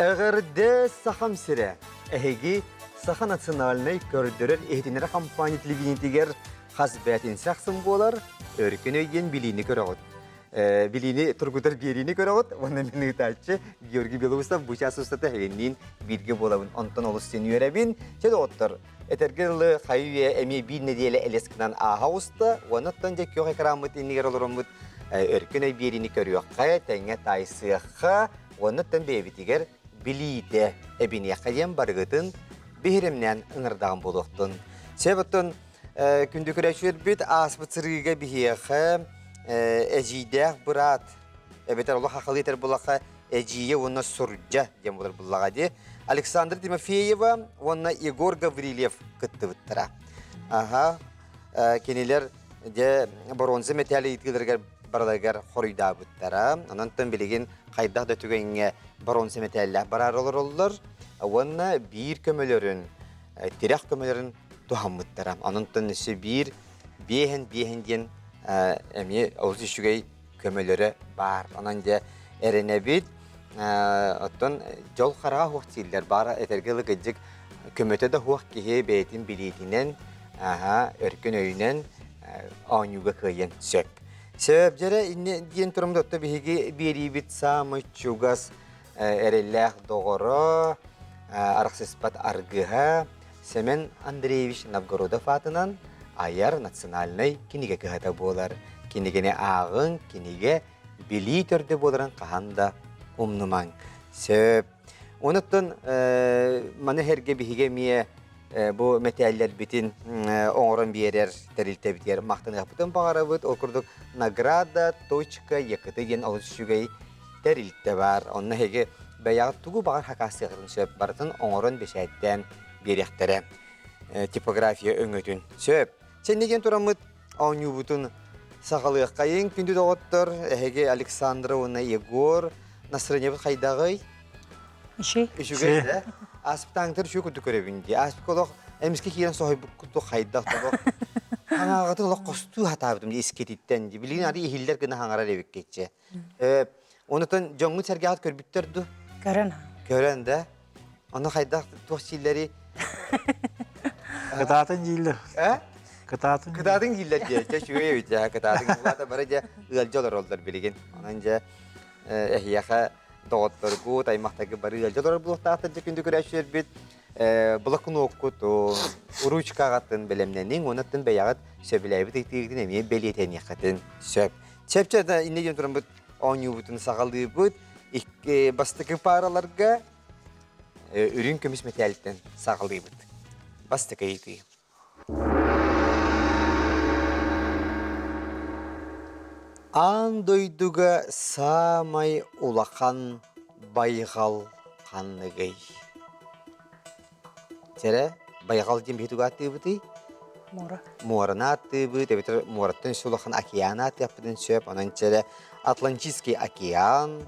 Эҕэрдэ Сахам сирэ! Эһиги Саха национальнай көрдөрөр-иһитиннэрэр компания телевидениетигэр хас бээтинсэ ахсын буолар Өркөн өй диэн билиини көрөҕүт. Билиини тургутар биэриини көрөҕүт уонна мин ыытааччы Георгий Белоусов бу чаас устата эһигинниин бииргэ буолабын. Онтон олус син үөрэбин. Чэ доҕоттор, этэргэ дылы хайы-үйэ эмиэ биир нэдиэлэ элэс гынан ааһа оҕуста уонна оттон дьэ күөх экраммыт иннигэр олороммут Өркөн өй биэриини көрүөххэ, тэҥҥэ таайсыахха уонна оттон бэйэбитигэр билиитэ эбиниэххэ диэн барыгытын биһирэмнээн ыҥырдаҕым буолуохтун. Сөп оттон күндү көрөөччүлэрбит ааспыт сырыыга биһиэхэ эдьиийдээх быраат эбэтэр олох хахалыы этэр булаха эдьиийэ уонна сурдьа диэн буолар буллаҕа дии. Александра Тимофеева уонна Егор Гаврильев кыттыбыттара. Аха, кинилэр дьэ боруонса мэтээл ыйытыыларыгар бараларыгар хоруйдаабыттара. Онон билигин хайдах да түгэҥҥэ боруонса мэтээллээх бараары олороллор уонна биир көмөлөрүн, тирэх көмөлөрүн туһаммыттара. Онон өссө биир биэһэн биэһэн диэн эмиэ олус үчүгэй көмөлөрө баар. Онон дьэ эрэнэбит. Оттон дьол хараҕа суох дииллэр. Баар этэргэ дылы кырдьык көмөтө да суох киһи бэйэтин билиитинэн, өркөн өйүнэн оонньууга кыайыан сөп. Сөп дьэрэ инне диэн турумда отто биһиги биэриибит саамай чугас эрэллээх доҕоро, арахсыспат аргыһа Семен Андреевич Новгородов аатынан айар национальнай кинигэ кыһата буолар. Кинигэни ааҕыҥ, кинигэ билии төрдө буоларын хаһан да умнумаҥ. Сөп. Онуттан маны сэргэ биһиги эмиэ бу мэтээллэрбитин оҥорон биэрэр тэрилтэбитигэр махтаныахпытын баҕарабыт. Ол курдук награда точка якт диэн олус үчүгэй тэрилтэ баар. Онно эһиги бэйэҕит тугу баҕар хакаастыаххытын сөп, барытын оҥорон бэчээттээн биэриэхтэрэ типография өҥөтүн. Сөп. Сэнни диэн тураммыт оонньуубутун саҕалыаххайыҥ, күндү доҕоттор, эһиги Александра уонна Егор настроениебыт хайдаҕый? Үчүгэй. Үчүгэй да? Ааспытааҥтар үчүгэй курдук көрөбүн дии. Ааспыт олох эмискэ киирэн соһуйбуккут хайдах олох хаҥааҕытын олох хостуу хатаабытым дии искититтэн дии. Билигин ары иһиллэр гына хаҥарар эбиккитчэ. Онутан дьоҥҥут сэргэҕит көрбүттэр ду? Көрөн. Көрөн да? Ону хайдах туох сииллэри? Кытаатын дииллэр. Э? Кытаатын. Кытаатын дииллэр дии. Чэ үчүгэй эбит дьэ. Кытаатын булаата бары дьэ ыалдьа олороллор билигин. Онон дьэ эһиэхэ доҕотторгут, аймахтаргыт бары ыалдьа олорор буолуохтаахтар дьэ күндү көрөөччүлэрбит. Блокноккутун, ручкаҕытын бэлэмнэниҥ, онон бэйэҕит сөбүлээбит ыйытыыгытын эмиэ бэлиэтэниэххитин сөп. Чэпчэ да иннэ диэн тураммыт оонньуубутун саҕалыыбыт. Бастакы паараларга үрүҥ көмүс мэтээлтэн саҕалыыбыт. Бастакы ыйытыы. Аан дойдуга саамай улахан байҕал ханныгый? Чэрэ, байҕал диэн биһи тугу ааттыыбытый? Муора. Муораны ааттыыбыт, эбэтэр муораттан өссө улахан океан ааттыахпытын сөп. Онон чэрэ Атлантический океан,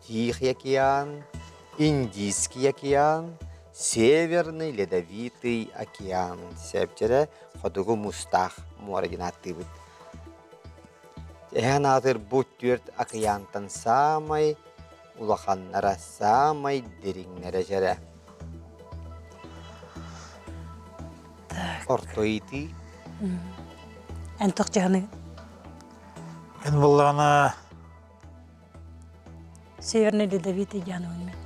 Тихий океан, Индийский океан, Северный Ледовитый океан. Сөп хотугу муустаах муора диэн ааттыыбыт. Эһэн аатырбыт түөрт океантан саамай улаханнара, саамай дириҥнэрэ дьэрэ. Так. Орто ыйытыы. Эн туох дьаһаныгын? Эн буоллаҕына Северный Ледовитый дьаһаныбын мен.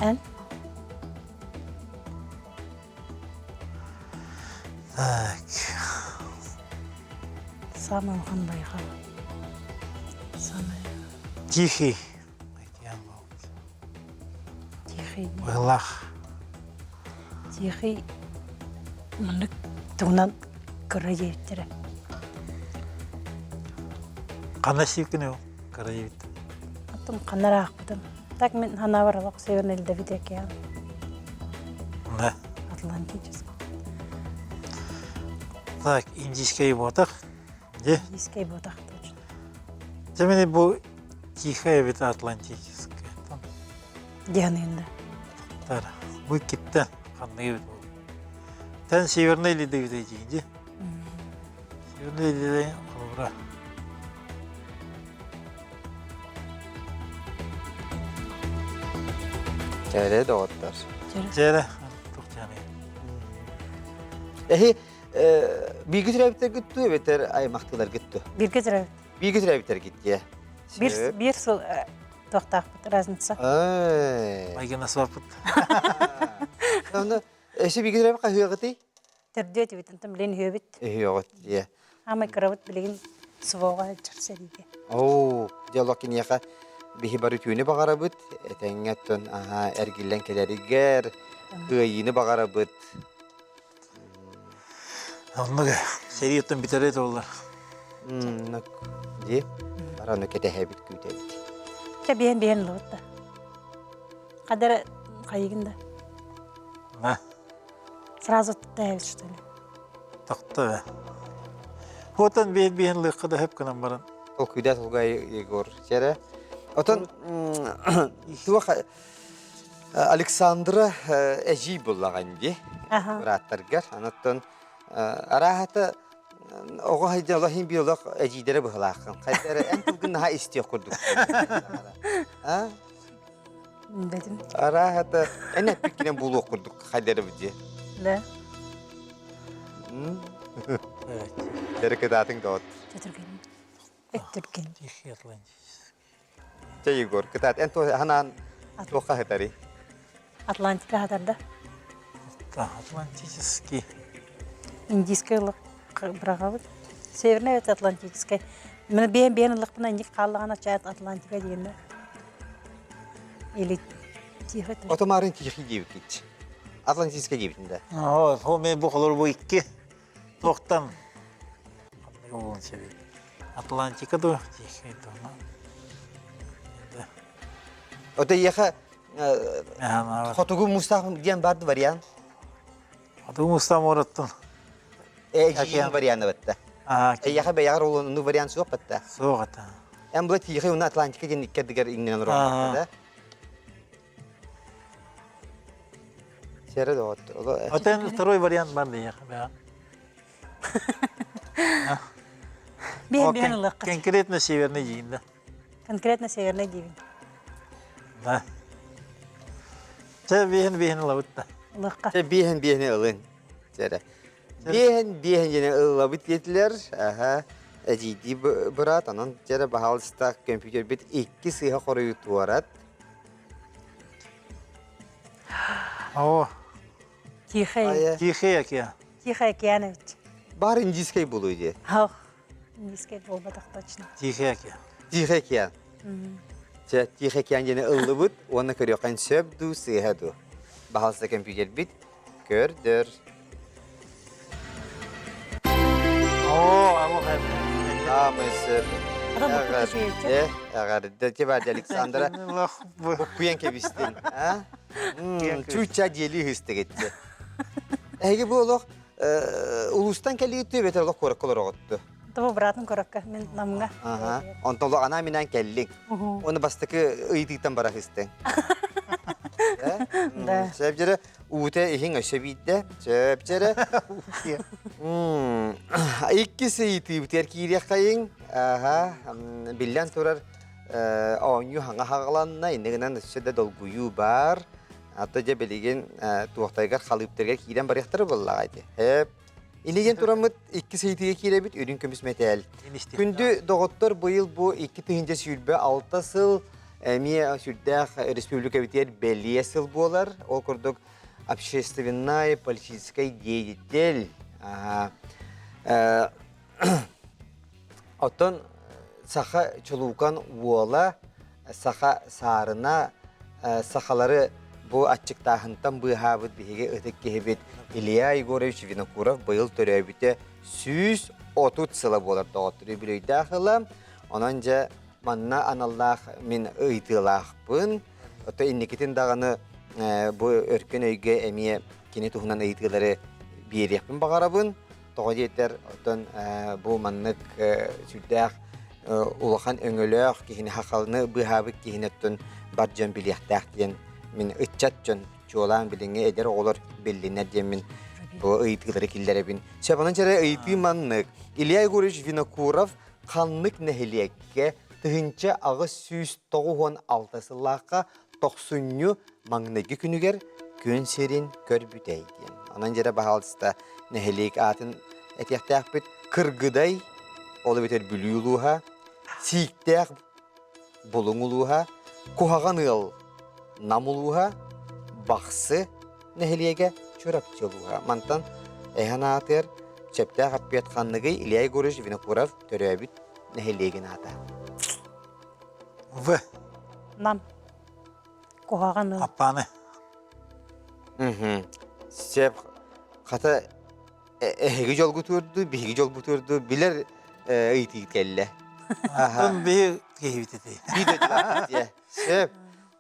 Эн? Так. Самый улахан байҕал. Самый Тихий. Океан буолбут. Тихий. Быһылаах. Тихий маннык тугунан кыра диэбиттэрэ. Ханна сииккин ол кыра диэбиттэр. Оттон ханна ыраахпытым. Так мин санаабар олох Северный Ледовитый океан. Да. Атлантический. Так, индийскэй буотах. Де? Индийскэй буотах точно. Дьэ бу Тихая эбит Атлантическая. Там. Дианыында. Тар. Бу киттен ханныгы эбит бу. Тэн Северный Ледовитый дии. Северный Ледовитый. Холобура. Чээрэ доҕоттор. Чээрэ. Туох диэний? Эһи бииргэ төрөөбүттэргит дуу эбэтэр аймахтыыларгыт дуу? Бииргэ төрөөбүт. Бииргэ төрөөбүттэргит дии. Биир, биир сыл туохтаахпыт разница. Майгына суоппут. Оны эси бииргэ төрөөбүт хаһыаҕытый? Төрдүө этибит, онтон билигин үһүөбүт. Үһүөҕүт дии. Аамай кырабыт билигин СВО-ҕа сылдьар сэриигэ. Оо, дьоло киниэхэ биһи бары үтүөнү баҕарабыт, этэҥҥэ оттон аһаа эргиллэн кэлэригэр кыайыыны баҕарабыт. Оннук сэрии оттон бүтэрэ туоллар. Оннук дии. Бараны кэтэһэбит, күүтэбит. Чэ биһэн биһэн ылабыт да. Хадара хайыгын да. На. Сразу тутаһабыт что ли? Тохто бе. Хотон биһэн биһэн лыахха да хөп гынан баран. Толкуйда толгай Егор. Чэрэ. Отон туох Александра эдьиий буллаҕын дии бырааттаргар. Онон арааһата оҕо хайда олох иһин биолог эдьиийдэрэ быһылааххын. Хайда эрэ эн тылгын наһаа истиэх курдук. А? Дедим. Арааһата эн эппиккинэн буолуох курдук хайда эрэ дии. Да. Дэрэ кытаатыҥ доҕот. Төтүргэн. Өттүргэн. Тихий Атлантический. Чэ, Егор, кытаат. Эн ханаан туохха сытарый? Атлантика хатарда. Атлантический. Индийскэй ылык быраҕабыт. Северный это Атлантическай. Мин биэн биэн ыллахпына инник хааллаҕына чаат Атлантика диэннэ. Или тихо. Отомарын тихий диэбиккит. Атлантическай диэбитин да. Оо, ол мен бу холор бу икки туохтан буолуон сөбүй? Атлантика дуо? Тихий дуо? Ото иэхэ хотугу муустаах диэн барды вариант. Хотугу муустаах муораттан. Эжиин варианы батта. Эйэхэ бэйэҕэр ол вариант суох батта. Суох ата. Эн була Тихий уна Атлантика диэн иккэрдигэр иҥнэн олорор да. Сэрэ доҕоттор. Отен второй вариант бар диэхэ бэҕэ. Биһин биһин ылыахха. Конкретно северный диин да. Конкретно северный диибин. Да. Чэ биһин биһин ылабыт да. Ылыахха. Чэ биһин биһини ылын. Сэрэ. Биһин биһин диэни ылабыт диэтилэр. Аха. Эдьиийдии быраат, онон дьэрэ баһаалыста компьютербит икки сыыһа хоруйу туорат. О, Тихий. Тихий океан. Тихий океанович. Бар индийскэй буолуо дии. Ох, индийскэй буолбатах точно. Тихий океан. Тихий океан. Чэ, Тихий океан диэни ыллыбыт уонна көрүөххэ сөп дуу, сыыһа дуу. Баһаалыста компьютербит көрдөр. Оо, алох Аамай сөп. Эҕэрдэ, эҕэрдэ. Тибарди Александра буккуйан кэбистин. А? Чууча диэли үһүстэгитти. Эһиги бу олох улуустан кэлииттүү эбэтэр олох куоракка олороҕутту? Тобу быраатын куоракка мин Намҥа. Онтон олох анаа минаан кэллиҥ. Оны бастакы ыйытыыттан бара сыстыҥ. Да. Сөп дьэрэ уута иһиҥ өссө биирдэ. Сөп дьэрэ. Иккис ыйытыыбытыгар киириэххэйиҥ. Аха, биллэн турар оонньуу хаҥа хаҕаланна, иннэ гынан өссө да долгуйуу баар. Ата дьэ билигин туохтарыгар халыыптарыгар киирэн барыахтара буоллаҕа ити. Эп. Инигин тураммыт иккис ыйытыыга киирэбит үрүҥ көмүс мэтээл. Күндү доҕоттор быйыл бу 2026 сыл эмиэ сүрдээх республикабытыгар бэлиэ сыл буолар. Ол курдук общественный политический деятель Оттон саха чулуукан уола, саха саарына, сахалары бу аччыктааһынтан быыһаабыт биһиги ытык киһибит Илья Егорович Винокуров быйыл төрөөбүтэ 130 сыла буолар доҕоттор үбүлүөйдээх ыла. Онон дьэ манна аналлаах мин ыйытыылаахпын. Ото инникитин даҕаны бу өркөн өйгө эмиэ кини туһунан ыйытыылары биэриэхпин баҕарабын. Тоҕо диэтэр, оттон бу маннык сүрдээх улахан өҥөлөөх киһини хахалыны быыһаабыт киһини оттон бар дьон билиэхтээх диэн мин ыччат дьон чуолаан билиҥҥи эдэр оҕолор биллиннэр диэн мин. Бу ыйытыылары киллэрэбин. Сөп, онон чэрэ ыйытыы маннык. Илья Егорович Винокуров ханнык нэһилиэккэ 1896 сыллаахха тохсунньу маҥнайгы күнүгэр күн сирин көрбүтэй диэн. Онон дьэрэ баһаалыста нэһилиэк аатын этиэхтээхпит. Кыргыдай, ол эбэтэр Бүлүү улууһа, Сииктээх Булуҥ улууһа, Куһаҕан ыал Нам улууһа, Бахсы нэһилиэгэ Чурапчы улууһа. Мантан эһэн аатыгар сөптөөх эппиэт ханныгый Илья Егорович Винокуров төрөөбүт нэһилиэгин аата. В. Нам. Куһаҕан ыал. Аппааны. Мхм. Сөп. Хата эһиги дьолгутуурду, биһиги дьолбутуурду билэр ыйытыы кэллэ. Аттан биһи киһибит ити. Биир Сөп.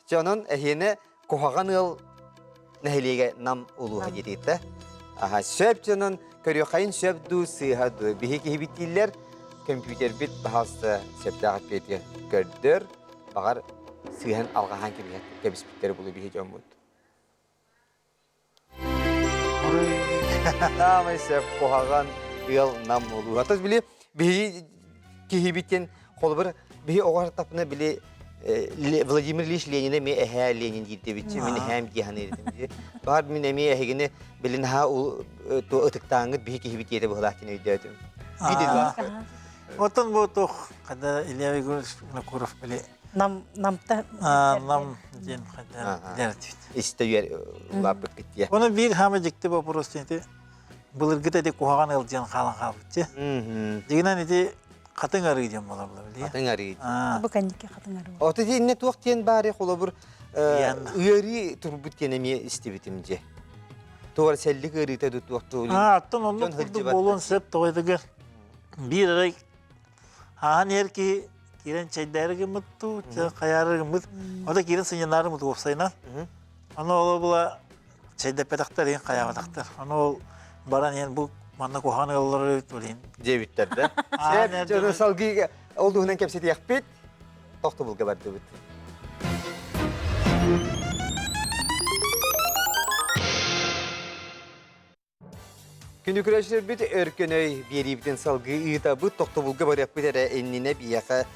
Дьэ онон эһиэнэ куһаҕан ыал нэһилиэгэ Нам улууһа диэтиттэ. Аха, сөп дьонон көрүөххэйин сөп дуу, сыыһа дуу. Биһи киһибит дииллэр, компьютербит баһаалыста сөптөөх эппиэти көрдөр. Баҕар сыыһан алҕаһаан кэбиспиттэр булу биһи дьоммут. Саамай сөп куһаҕан ыал Нам улууһа. То били биһи киһибитин холобур биһи оҕо тапына били Владимир Ильич Ленин эмиэ эһээ Ленин диирдэбитчи мин эһээм дии саныырдым баар мин эмиэ эһигини били наһаа ытыктааҥҥыт биһи киһибит диэтэ быһылаах диэн өйдөөтүм. Оттон бу туох когда Илья Егорович Винокуров били Нам намта нам диэн хайда билэр Истэ улааппыккыт дии. Оны биир хаама дьикти вопрос диэн былыргыта ити куһаҕан ыал диэн хаалан хаалбыт дии. Дьигинэн ити хатыҥ арыы диэн буолар буолар Хатыҥ арыы. Бу кэнники хатыҥ арыы. Ото инне туох диэн баары холобур ыарыы турбут диэн эмиэ истибитим дьэ. Туор сэллик ыарыыта ду туох туох. Аа, оттон оннук курдук буолуон сөп тоҕо биир эрэ Ааһан иһэр киһи киирэн чэйдээри гыммыт дуу, хайаары гыммыт. Ота киирэн сынньанаары гыммыт уопсайынан. Аны ол була чэйдэппэтэхтэр иһин хайаабатахтар. Аны ол баран иһэн бу манна куһаҕан ыаллар эбит билин. Диэбиттэр да. Сөп, дьону салгыы ол туһунан кэпсэтиэхпит. Тохтобулга бардыбыт. Күнү күрэстербит өркөнөй биэриибитин салгыы ыытабыт, тохтобулга барыахпыт эрэ иннинэ биһиэхэ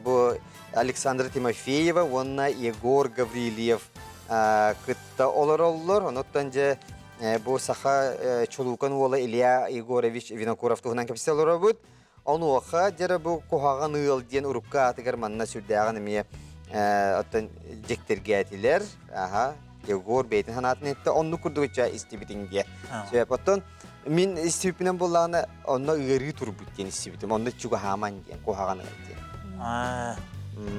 бу Александра Тимофеева уонна Егор Гаврильев кытта олороллор. Онуттан дьэ бу саха чулуукан уола Илья Егорович Винокуров туһунан кэпсэ олоробут. Онуоха дьэрэ бу куһаҕан ыал диэн урукку аатыгар манна сүрдээҕин эмиэ оттон дьиктиргээтилэр. Аха, Егор бэйэтин санаатын эттэ, оннук курдук ычча истибитиҥ диэ. Сөп. Оттон мин истибиппинэн буоллаҕына, онно ыарыы турбут диэн истибитим. Онно чугаһааман диэн, куһаҕан ыал диэн.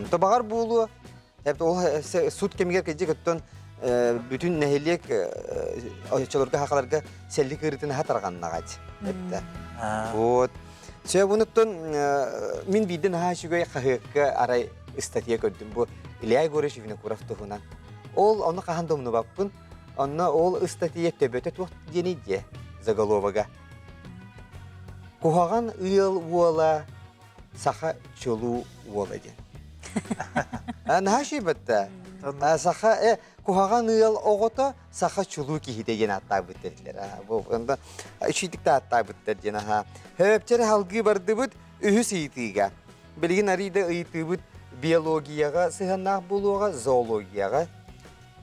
Тобаҕар буолуо, Ол суут кэмигэр кэдьик оттон бүтүн нэһилиэк оччолорго хахаларга сэллик ыарыытын аһа тарҕаннаҕа эттэ. Вот. Сөп онуттан мин биирдэ наһаа үчүгэй хаһыакка арай ыстатыйа көрдүм. Бу Илья Егорович Винокуров туһунан. Ол ону хаһан да умнубаппын. Онно ол ыстатыйа төбөтө туох диэний диэ заголовога. Куһаҕан ыал уола саха чулуу уола диэн. Наһаа үчүгэй Саха куһаҕан ыал оҕото саха чулуу киһитэ диэн ааттаабыттар этилэр. Бу онно үчүгдүк да ааттаабыттар диэн аха. Хөпчөрө халгыы бардыбыт үһүс ыйытыыга. Билигин арыйда ыйытыыбыт биологияҕа сыһыаннаах буолуоҕа, зоологияҕа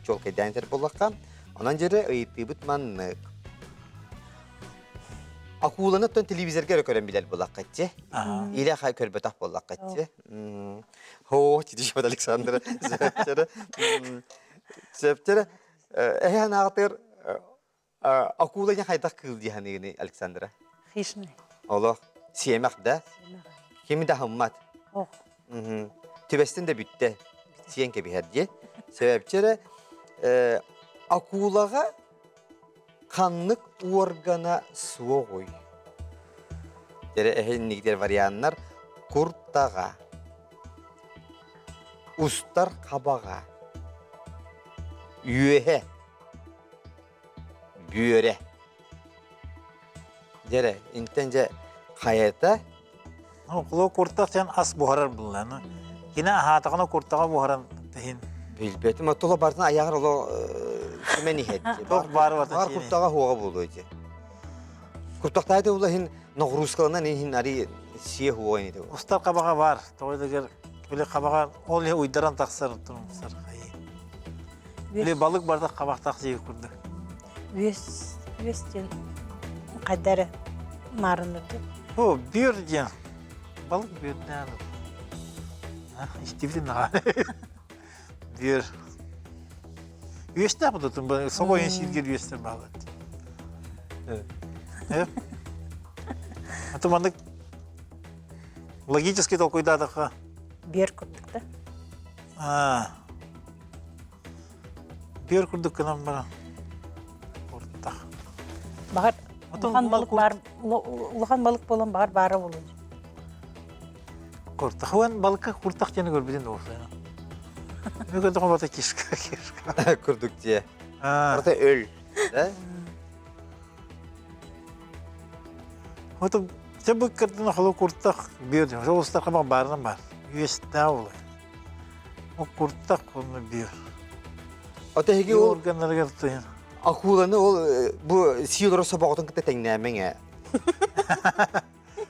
чуолкайдаан этэр буоллахха. Онон дьэрэ ыйытыыбыт маннык. Акуланы оттон телевизорга эрэ көрөн билэр буолаххытчы. Или хай көрбөтөх буоллаххытчы. Хоо, тидишмат Александра. Сөптөрө. Сөптөрө. Эһэ анаатыр акула не хайдах кыыл диһаныгыны Александра? Хищный. Олох сиэмэх да? Кими да хыммат. Ох. Түбэстин да бүттэ. Сиэн кэбиһэр дии. Сөпчөрө акулаҕа Ханнык уоргана суоҕуй? Эрэ эһиннигдэр варианнар куртаҕа, устар хабаҕа, үөһэ, бүөрэ. Дьэрэ, интэн дьэ хайата Окулу куртах диэн ас буһарар булланы. Кини аһаатаҕына куртаҕа буһаран иһин. Билбэтим, оттоло бартын аяҕар оло кимен иһэтти. Туох баары барытын Бар куртаҕа хуоҕа буолуо ити. Куртахтаайда улаһин ноҕуруускаланан иһин ари сиэ хуойни дэ. Устар хабаҕа бар. Тоҕойдогер били хабаҕа ол иһи уйдаран тахсар тумсар хайы. Били балык барда хабахтаах сиэ курдук. Үөс үөс диэн хайда эрэ маарыннырды. О, бүөр диэн. Балык бүөрдээн. Истибитин наҕа. Бүөр. Үөстээх бутутун собойун сииргэр үөстэр баалат. Аты маннык логически толкуйдаатахха. Биэр курдук да. Аа. Биэр курдук гынан баран. Ортах. Баҕар улахан балык баар улахан балык буолан баҕар баара буолуо. Куртах уон балыкка куртах диэни көрбүтүн дуо? Бүгүн тоҕо кишка кишка. Курдук дьиэ. Арата өл. Да? Вот те бу кырдын холу куртах биир сол устаха баарынан бар. Үөстää ол. О куртах оны биир. Ото эһиги ол органнарыгар туйан. Акуланы ол бу сиилоро собоҕотун кытта тэҥнээмэҥ ээ.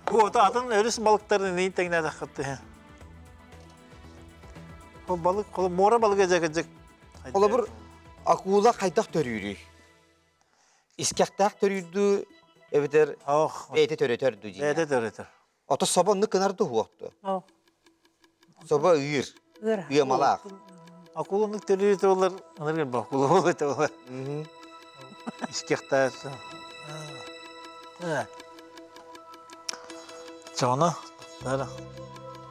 Бу атын өрүс балыктарын иин тэҥнээтэххит. Ол балык, муора балыга дьэ Холобур, акула хайдах төрүүрүй? Искэхтээх төрүүрдүү эбэтэр бэйэтэ төрөтөр дуу дии. Бэйэтэ төрөтөр. Ото собо оннук гынар дуу хуохту? Собо ыыр. Ыамалаах. Акула оннук төрүүр туолар, ыныргын бу акула буолуо туолар. Искэхтээх. Чоно, дара.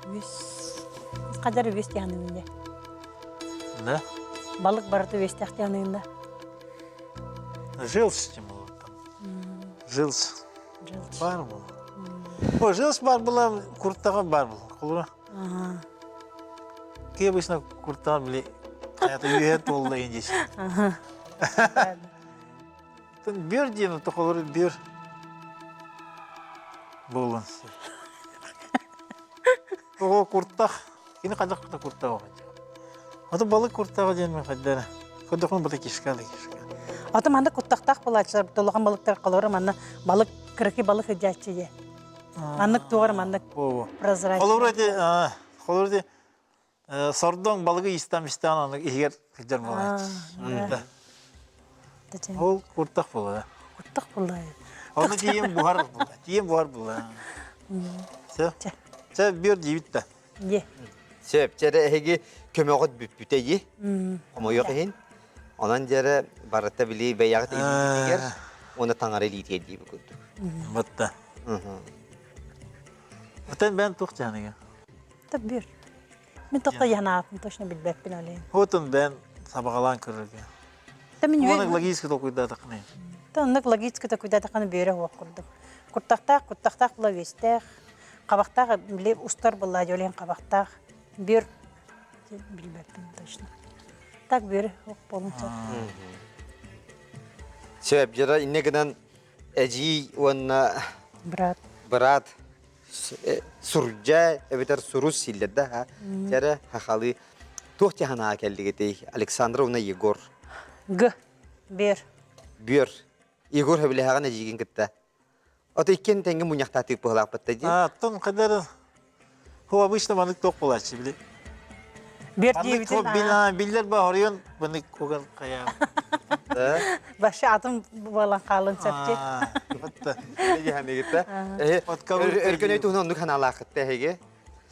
Үс. Хадар үс диһаныгын Да? Балык барыта үөстэх диһаныгын да. Желчь тем Желчь. Бар был. О, желчь бар была, куртаға бар был. Холура. Ки обычно куртаға били, это үйе толла индис. Бер диэн тохолору бер буолан Оҕо куртах, кини хайдах да куртах оҕо. Ото балык куртаҕа диэн мен хайдара. Көрдөхүн бата кишка да кишка. Ото манна куттахтаах булааччылар улахан балыктар холоро манна балык кыракый балык ыдьааччы дьэ. Маннык туоҕар маннык прозрачный. Холобура ити холобура ити Сордоҥ балыгы иистан-истээн аны иһигэр сылдьар буолааччы. Ол куртах буолар. Куртах буолар. Оны тиийэн буһар буолар. Тиийэн буһар буолар. Все. Чэ, бүөр диибит да. Дьэ. Сөп, чэрэ эһиги көмөҕүт бүппүтэ дии. Хомойуох иһин. Онон дьэрэ барыта били бэйэҕит илиитигэр уонна таҥара илиитигэр диибит курдук. Батта. Отон бэйэн туох дьаныга? Бүөр. Мин тоқта янаатын точно билбэппин олейн. Хотун бэйэн сабаҕалаан көрөргө. Та мин Оннук логически толкуйдаатаххына. Та оннук логически толкуйдаатаххына бүөрэ хуох курдук. Куртахтаах, куртахтаах була үөстээх, хабахтаах били устар буллаа дьолен хабахтаах. Бүөр билбэппин точно. Так бүөрэ хуох буолун сөп. Сөп, дьара инне гынан эдьиий уонна брат брат сурдьа эбэтэр сурус сииллэр да дьэрэ хахалы туох тиһанаа кэллигитий Александровна Егор Г бер Бүөр Егор хөбүлэһэҕин эдьиигин кытта Ото иккиэн тэҥҥэ мунньахтаатык быһалаахпытта дии. Аттан кадар Ху обычно манык туох буолааччы били. Бер диэбитин биллер ба хоруйун манык куган хайаа. Башы атын буолан хаалын сөпчи. Дьаһаныгыта. Өркөн өй туһунан оннук ханаалаахытта эһиги.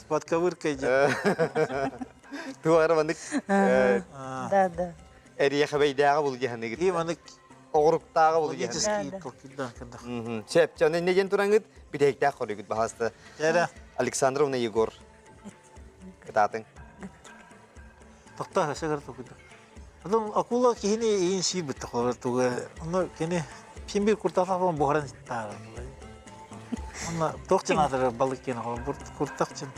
Подковырка же. Туара манык Да, да. Эриэхэбэйдээҕи бул дьаһаныгыт. И манык Оҕуруктааҕы бул логический толкуйдан кырдах. Сөп, дьон инне диэн тураҥыт бүтэһиктээх хоруйгут баһаста. Эрэ. Александровна Егор. Кытаатыҥ. Тохтоо, өссө толкуйда. Потом акула киһини иин сиир битте холор туга. Онно кини син бир куртаах буһаран таарар. Онно туох чын балык киэн куртах чын.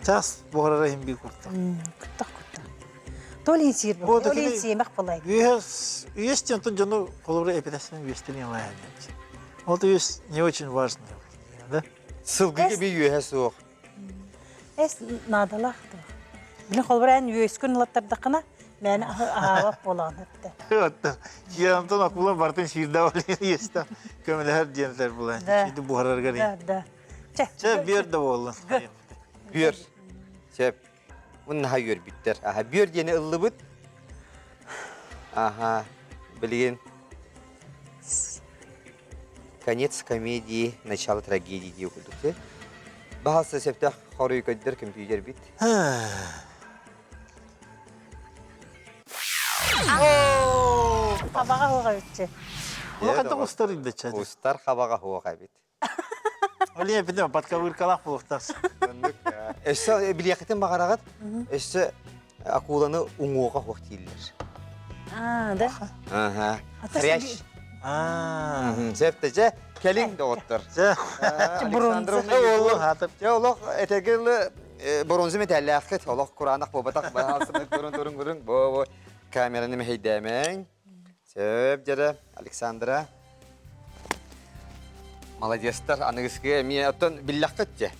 Час буһарара иһин бир куртах. Куртах куртах. То ли сиир то ли сиэмэх буолай. Үөс диэн дьону холобура эпитэсин үөстэн ылайан. Вот үөс не очень важно. Да? Сылгыга би үөһэ суох. Эс наадалаах туох. Билин холобура эн үөскүн ылаттардаххына. Мээнэ аһаабат буолаҕын эттэ. Оттон Киянтан акула бартын сиирдэ иэстэ көмөлөһөр диэнтэр булан. Ити буһараргар. Да, да. Чэ, Чэ, бүөр да буоллун. Бүөр. Сөп. Муннаха үөрбүттэр. Аха, бүөр диэни ыллыбыт. Аха, билигин конец комедии, начало трагедии дии курдук. Баһалса сөптөөх хоруй көддөр көмпүүтэрбит. Хабаҕа хуох эбитчи. Улахан устар илдеччэ. Устар хабаҕа хуох эбит. Оле билем подковыркалаах буолуохтаас. Өссө билиэххитин баҕараҕыт, өссө акуланы уҥуоҕа хуох дииллэр. Аа, да. Аха. Хрящ. Аа. Сөп дьэ, кэлиҥ доҕоттор. Дьэ. Александровна Хаатып. Дьэ олох этэгил бронза металлааххыт олох кураанах буолбатах баһаалсымыт турун турун турун бо бо камераны мэһэйдээмэҥ сөп дьэрэ Александра молодецтар аныгыскы эмиэ оттон биллэххит дьэ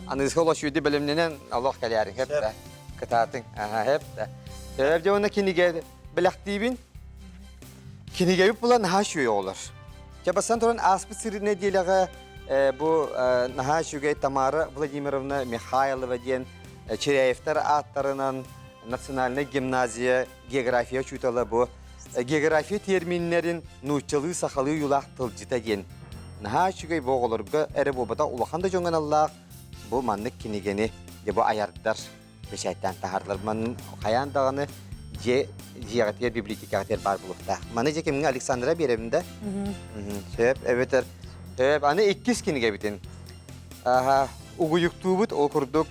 аныгыскы олох сүүрдү бэлэмнэнэн олох кэлээриҥ хэп да кытаатыҥ аха хэп да сөп дьэ уонна кинигэ бэлэхтиибин кинигэбит була наһаа үчүгэй оҕолор дьэ бастан туран ааспыт сырыы нэдиэлэҕэ бу наһаа үчүгэй Тамара Владимировна Михайлова диэн Чиряевтар ааттарынан национальнай гимназия география учуутала бу география терминнэрин нууччалыы сахалыы юлаах тылдьыта диэн наһаа үчүгэй бу оҕолорго эрэ буолбатах улахан да дьоҥҥо аналлаах бу маннык кинигэни дьэ бу айардар бэчээттээн таһаардылар. Манын хайаан даҕаны дьиэ дьиэҕитигэр библиотекаҕытыгар баар буолуохтаах. Маны дьэ кимҥэ Александра биэрэбин да? Сөп, эбэтэр сөп. Аны иккис кинигэбитин. Аха, угуйуктуубут ол курдук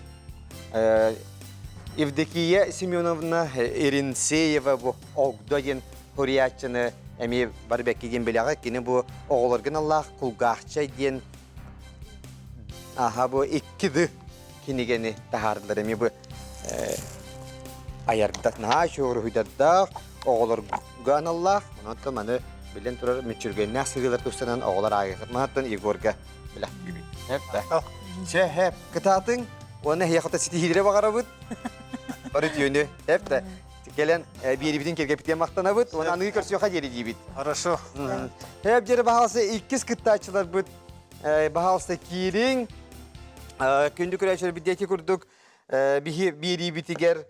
Евдокия Семеновна Иринцеева бу Огдо диэн суруйааччыны эмиэ барбекки диэн билэҕэ. Кини бу оҕолорго аналлаах кулгаахчай диэн аха бу икки ды кинигэни таһаардылар эмиэ бу айардар наһаа үчүгэй оҕолорго аналлаах онон маны билэн турар мүччүргэннээх сырыылар тустарынан оҕолор ааҕыаххыт манаттан Егорга билэхтиибит Чэ хэп кытаатыҥ уонна эһиэхэ ситиһиилэри баҕарабыт бары үтүөнү хэп да кэлэн биэрибитин кэргэппитигэр махтанабыт уонна аныгы көрсүөххэ диэри диибит Хорошо. Хэп дьэрэ баһаалса иккис кыттааччыларбыт баһаалса киириҥ Күндү көрөөччүлэрбит диэки курдук биһи биэриибитигэр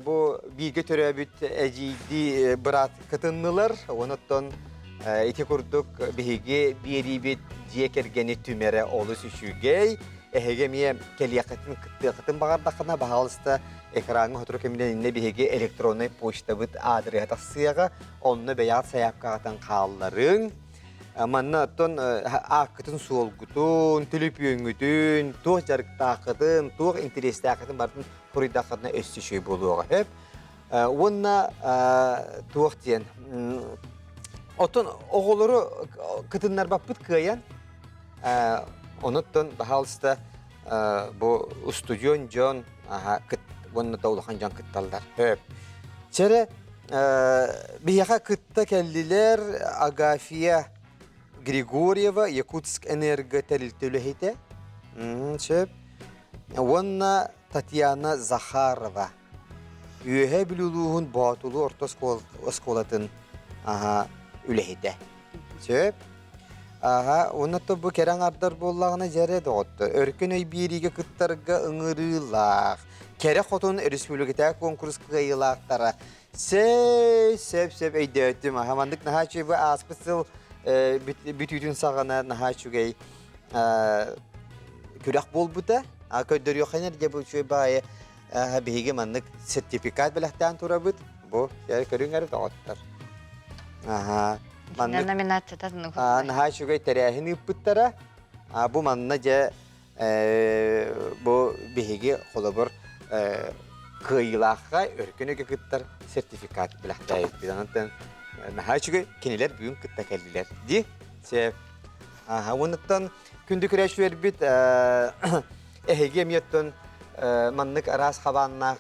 бу бииргэ төрөөбүт эдьиийдии быраат кытыннылар. Онон ити курдук биһиги биэриибит дьиэ кэргэни түмэрэ олус үчүгэй. Эһиги эмиэ кэлиэххитин кыттыаххытын баҕардаххына, баһаалыста экраҥҥа сотору кэминэн иннэ биһиги электроннай почтабыт аадырыһа тахсыаҕа. Онно бэйэҕит сайаапкаҕытын хаалларыҥ. Манна оттон ааккытын-суолгутун, түлүпүөҥҥүтүн, туох дьарыктааххытын, туох интэриэстээххитин барытын суруйдаххытына өссө үчүгэй буолуоҕа сөп. Уонна туох диэн оттон оҕолору кытыннарбаппыт кыайан онуттан баһаалыста бу устудьуон дьон уонна да улахан дьон кытталлар. Сөп. Чэрэ биһиэхэ кытта кэллилэр Агафия Григорьева, Якутск энерго тэрилтэ үлэһитэ. Сөп. Уонна Татьяна Захарова. Үөһээ Бүлүү улууһун Боотулуу орто оскуолатын үлэһитэ. Сөп. Аха, уонна то бу кэрэ аҥардар буоллаҕына дьэрэ доҕоттор, өркөн өй биэриигэ кыттарга ыҥырыылаах, кэрэ хотун республикатааҕы куонкурус кыайыылаахтара сэй сөп сөп өйдөөтүм. Аха, маннык наһаа үчүгэй бу ааспыт сыл бүтүүтүн саҕана наһаа үчүгэй күрэх буолбута. А көрдөрүөххэ дьэ бу үчүгэй баайы биһиги маннык сертификат бэлэхтээн турабыт. Бу көрүҥ эрэ доҕоттор. Аха. Маннык номинацията наһаа үчүгэй тэрээһин ыыппыттара. Бу манна дьэ бу биһиги холобур кыайыылаахха өркөн өйгө кыттар сертификат бэлэхтээбиппит. Онон наһаа үчүгэй кинилэр бүгүн кытта кэллилэр. Ди сөп. Аха, уонуттан күндү күрээччилэрбит эһиги эмиэ оттон маннык араас хабааннаах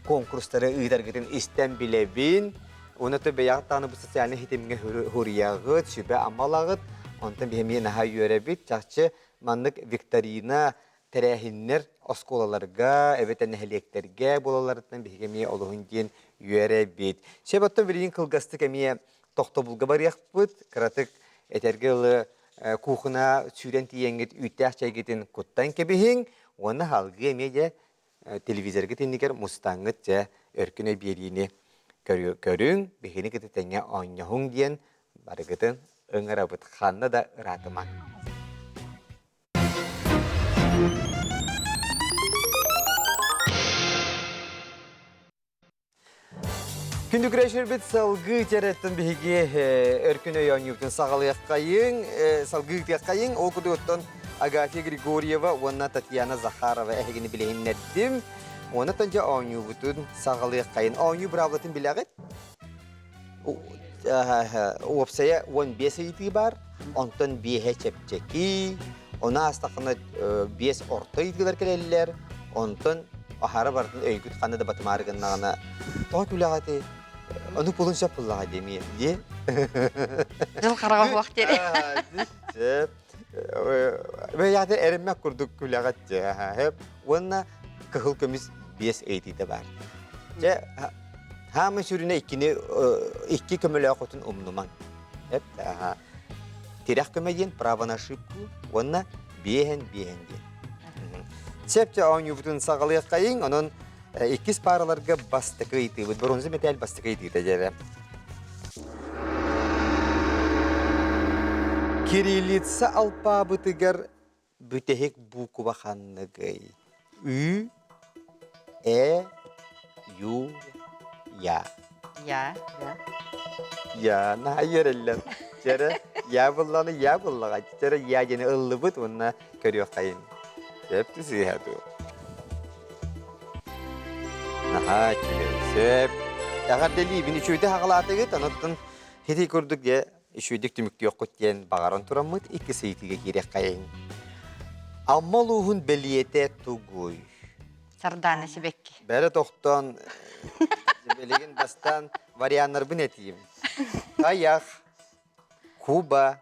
конкурстары ыытаргытын истэн билэбин. Уонна то бэйэҕит даҕаны бу социальнай ситимҥэ суруйаҕыт, сүбэ-ама ылаҕыт. Онтон биһи эмиэ наһаа үөрэбит. Чахчы маннык викторина тэрээһиннэр оскуолаларга эбэтэр нэһилиэктэргэ буолалларыттан биһиги эмиэ олуһун диэн үөрэбит. Сөп оттон билигин кылгастык эмиэ тохтобулга барыахпыт. Кыратык этэргэ ылы куукуна сүүрэн тиийэҥҥит үүттээх чэйгитин куттан кэбиһиҥ уонна салгыы эмиэ дьэ телевизоргыт иннигэр мустаҥҥыт дьэ өркүн өй биэриини көрүҥ, биһигини кытта тэҥҥэ оонньоһуҥ диэн барыгытын ыҥырабыт. Ханна да ыраатымаҥ. Күндү күрэшербит салгыы терэттэн биһиги өркүн өй оонньуубутун саҕалыаххайыҥ, салгыы ыытыаххайыҥ. Ол курдук оттон Агафья Григорьева уонна Татьяна Захарова эһигини билиһиннэрдим. Уонна дьэ оонньуубутун саҕалыаххайын. Оонньуу быраабылатын билэҕит? Уопсайа 15 ыйытыы баар, онтон биэһэ чэпчэки, ону аастаххына биэс орто ыйытыылар кэлэллэр, онтон аһара барытын өйгүт ханна да батымаары гыннаҕына, тоҕо күлэҕитий? Ону пулун сөп буллаҕа диэмиэ дии. Дьыл хараҕа суох диэри. Сөп. Бэйэҕитин эрэммэт курдук күлэҕит дьэ. Уонна кыһыл көмүс биэс ыйытыыта баар. Дьэ, хаамы сүрүнэ иккини икки көмөлөөх отун умнумаҥ. Эп, Тирэх көмө диэн право на ошибку уонна биэһэн биэһэн диэн. Сөп дьэ оонньуубутун саҕалыаххайыҥ, онон иккис паараларга бастакы ыйытыыбыт, бронза мэтээл бастакы ыйытыыта дьэрэ. Кириллица алпаабытыгар бүтэһик буукуба ханныгый? Ү, Э, Ю, Я. Я. Я, наһаа үөрэллэр. Чэрэ, я булланы я буллаҕа. Чэрэ, я диэни ыллыбыт уонна көрүөххэйин. Сөп сыыһа дуу. Наһаа үчүгэй. Сөп. Эҕэрдэлиибин үчүгэйдик хаҕалаатыгыт, онуттан ити курдук дьэ үчүгэйдик түмүктүөххүт диэн баҕаран тураммыт иккис ыйытыыга киириэххэйиҥ. Амма улууһун бэлиэтэ тугуй? Сардаана сибэкки. Бэрэ тохтоон билигин бастаан варианнарбын этиим. Тайах, Куба,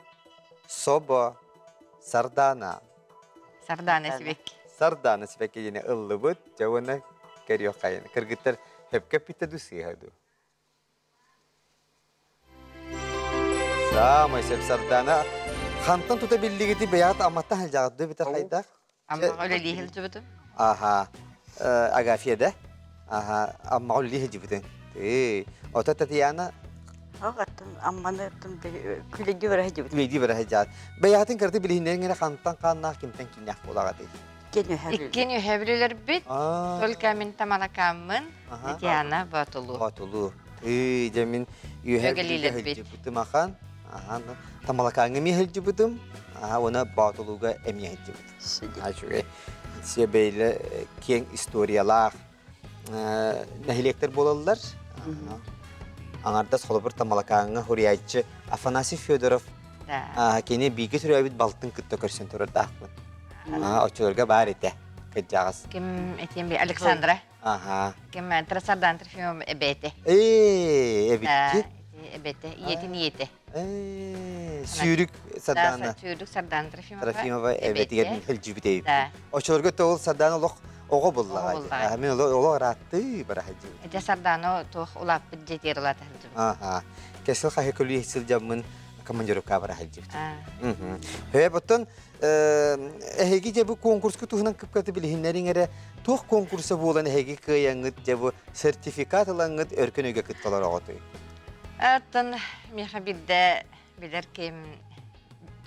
Собо, Сардаана. Сардаана сибэкки. Сардаана сибэкки диэни ыллыбыт, дьэ уонна көрүөххэйин. Кыргыттар хөпкө эппиттэ дуу сыыһа дуу? Саамай сөп Сардаана. Хантан тута биллигити бэйэҕит Амматтан сылдьаҕыт дуу эбэтэр хайдах? Аммаҕа үлэлии сылдьыбытым. Аха. Агафья да? Аха. Аммаҕа үлэлии сылдьыбытыҥ. Тыы. Ото Татьяна Аттын Амманы аттын күлэйди бара сылдьыбытым. Күлэйди бара сылдьаат. Бэйэҕитин кыраты билиһиннэриҥ эрэ хантан хааннаах кимтэн кииннээх буолаҕытый? Иккин үһэ билэлэрбит. Только мин тамалакааммын. Татьяна Боотулуу. Боотулуу. Тыы, дьэ мин үөһэ сылдьыбытым ахан. Аха, Тамалакааҥҥа эмиэ сылдьыбытым. Аха, уонна Боотулууга эмиэ сылдьыбытым. Үчүгэй. Сиэбэйлэ киэҥ историялаах нэһилиэктэр буолаллар. Аҥардас холобур Тамалакааҥҥа суруйааччы Афанасий Федоров кини бииргэ төрөөбүт балтын кытта көрсөн турардаахпын. Оччолорго баар этэ кырдьаҕас. Ким этиэм Александра. Аха. Ким Трасардан Трофимов эбээтэ. Ээ, эбитки. Эбэтэ, ийэтин ийэтэ. Ээ, Сүүрүк Сардаана. Сүүрүк Сардаана Трофимова. Трофимова эбэтигэр илдьибит эбит. Оччолорго тоҕул Сардаана олох оҕо буллаҕа. Мин олох ырааттыы бара сылдьыбыт. Этэ Сардаана туох улааппыт дьиэтигэр улаата сылдьыбыт. Аха. Кэсил хаһы көлүйэ сылдьаммын командировка бара сылдьыбыт. Хөп, оттон эһиги дьэ бу конкурска туһунан кыпкаты билиһиннэриҥ эрэ туох конкурса буолан эһиги кыайаҥҥыт дьэ бу сертификат ылаҥҥыт өркөн өйгө кытталар оҕотуй? Оттон миэхэ биирдэ билэр ким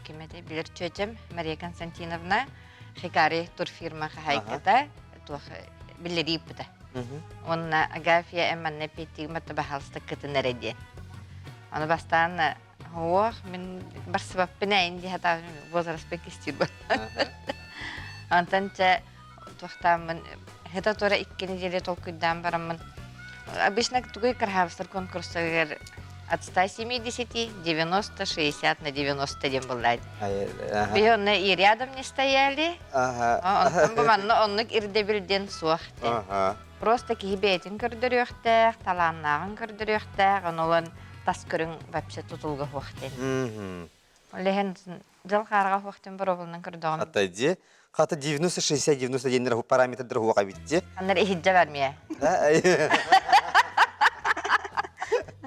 ким этэй билэр чүөчэм Мария Константиновна Хикари турфирма хаһайката туох биллэрии ыыппыта. Уонна Агафья эн манна эппиэттиигин батта баһаалыста кытын эрэ диэн. Аны бастаан Ох, мин барсыбаппын ээ дии сатаабын возраспын кистиир Онтон чэ туохтааммын хета туора икки неделя толкуйдаан бараммын обычно тугуй кырһаабыстар конкурсарыгар от 170 90 60 на 90 диэн буоллаат. Биһи онно и рядом не стояли. Онтон бу манна оннук ирдэбил диэн суох диэн. Просто киһи бэйэтин көрдөрүөхтээх, талааннааҕын көрдөрүөхтээх, ону ылан тас көрүҥ вообще тутулга суох диэн. Ол иһин дьыл хаарга суох диэн боруобулунан көрдөҕүм. Атайди. Хата 90-60-90 диэннэр параметрдар хуака битти. Аннар иһиддьэ бар миэ.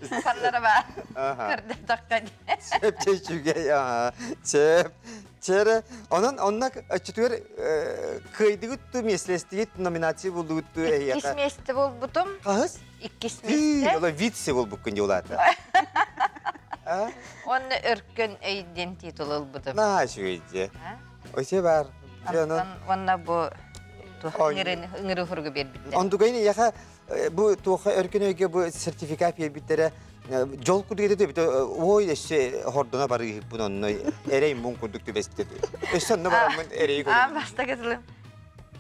Ханнара баар. Көрдөтөххө Сөп чэчүгэй аха. Сөп. Чэрэ, онон онно өччүтүгэр кыайдыгыт ту миэстэлэстигит номинация булдугут ту Иккис эһиэхэ. миэстэ буолбутум. Хаһыс? Иккис миэстэ. Ола вице буолбуккун дьулаата. Уонна өркөн өй диэн титул ылбытым. Наһаа үчүгэй дьэ. Өсө бар. Онтон уонна бу ыҥырыы хуругу биэрбиттэр. Онтугайын эйиэхэ бу туохха өркөн өйгө бу сертификат биэрбиттэрэ дьол курдук этэ бит ой өссө хордоно барыыһыппын онно эрэй муҥ курдук түбэстэ өссө онно бараммын эрэйи көрөбүн бастакы тылым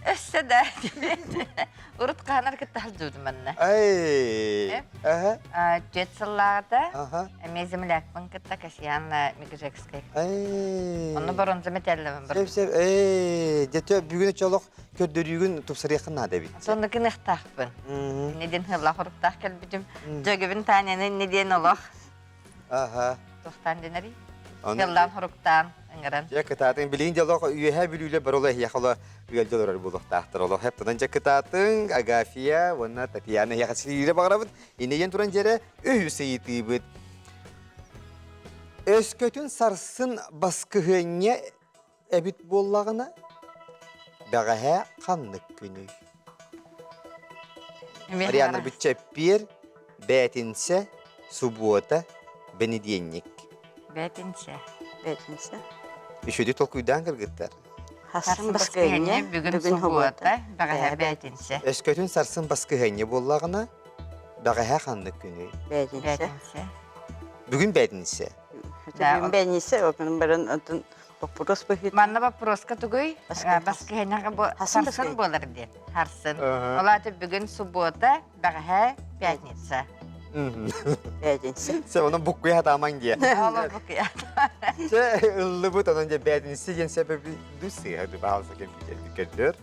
өссө да урут хаанар кытта сылдьыбытым манна ай түөрт сыллааҕыта эмиэ землякпын кытта Касьян Мегежекскай онно боронза мэтээллэбин бар сөп сөп ээ дьэ бүгүн олох көрдөрүүгүн тупсарыаххын наада эбит. Сонно гыныахтаахпын. Инне диэн ыаллаах оруктаах кэлбитим. Дьөгүбүн Таняны инне диэн олох. Аха. Туохтаан дэнэрий? Ыаллаан хоруктаан ыҥыран. Дьэ кытаатыҥ билигин дьэ олох үөһээ бүлүүлэр бар олох эһиэхэ олох ыалдьа олорор буолуохтаахтар олох хэптанан дьэ кытаатыҥ Агафья уонна Татьяна эһиэхэ сириирэ баҕарабыт. Иннигин туран дьэрэ үһүс ыйытыыбыт. Өскөтүн сарсын баскыһыанньа эбит буоллаҕына, бэҕэһээ ханнык күнүй? Марианна Бүтчэппиэр, бээтинсэ, субуота, бэнидиэнньик. Бээтинсэ. Бээтинсэ. Үчүгэй толкуйдаан кыргыттар. Сарсын баскыһыанньа, бүгүн субуота, бэҕэһээ бээтинсэ. Өскөтүн сарсын баскыһыанньа буоллаҕына, бэҕэһээ ханнык күнүй? Бээтинсэ. Бүгүн бээтинсэ. Бүгүн бээтинсэ, ол баран атын Боппуруос быһыытынан. Манна боппуруоска тугуй? Баскыһыанньаҕа бу сарсын буолар диэн. Харсын. Ол аата бүгүн суббота, бэҕэһээ пятница. Пятница. Сэ онон буккуйа хатаамаҥ диэ. Олор буккуйа. Чэ ыллыбыт онон дьэ бээтинсэ диэн сэбэби сыыһа баалса компьютерди көрдөр.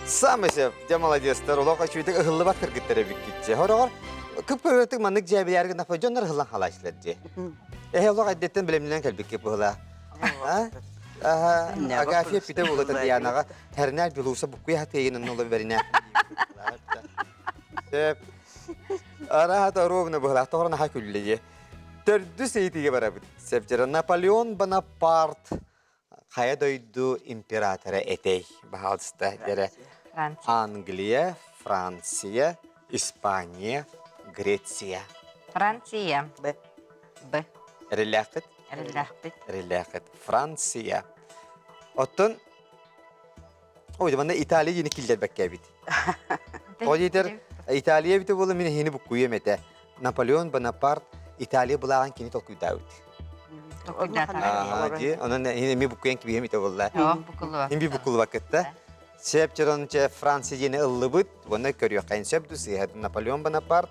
Самый сөп, дьэ молодецтар, олох үчүгүйдүк ыһыллыбат кыргыттар эбиккит дьэ. Хороҕор кып-кыргытык маннык дьээбилээргин напа дьоннор ыһыллан халаачылар дьэ. Эһэ олох эрдэттэн бэлэмнэнэн кэлбиккит быһыла. Агафья питэ буола Татьянаҕа Тэрнээр Белуса буккуйа хатыйын онно олор бэринэ. Сөп. Араата ровно быһылаах тоҕор наһаа күллэ дьэ. Төрдүс ыйытыыга барабыт. Сөп дьэ Наполеон Бонапарт Хайа дойду императора этэй? Баһаалыста дэрэ. Англия, Франция, Испания, Греция. Франция. Б. Б. Эрэллээххит? Эрэллээхпит. Эрэллээххит. Франция. Оттон Ой, манна Италия диэни киллэрбэккэ эбит. Ол диэтэр Италия эбитэ буола мин эһини буккуйуом этэ. Наполеон Бонапарт Италия былааҕын кини толкуйдаабыт. Толкуйдаатаҕа дии. Онон эми буккуйан кибиһим ите буолла. Буккулуба. Им би буккулуба кытта. Сөп чоронча Франция диэни ыллыбыт. Уонна көрүөххэ сөп ду сыыһа Наполеон Бонапарт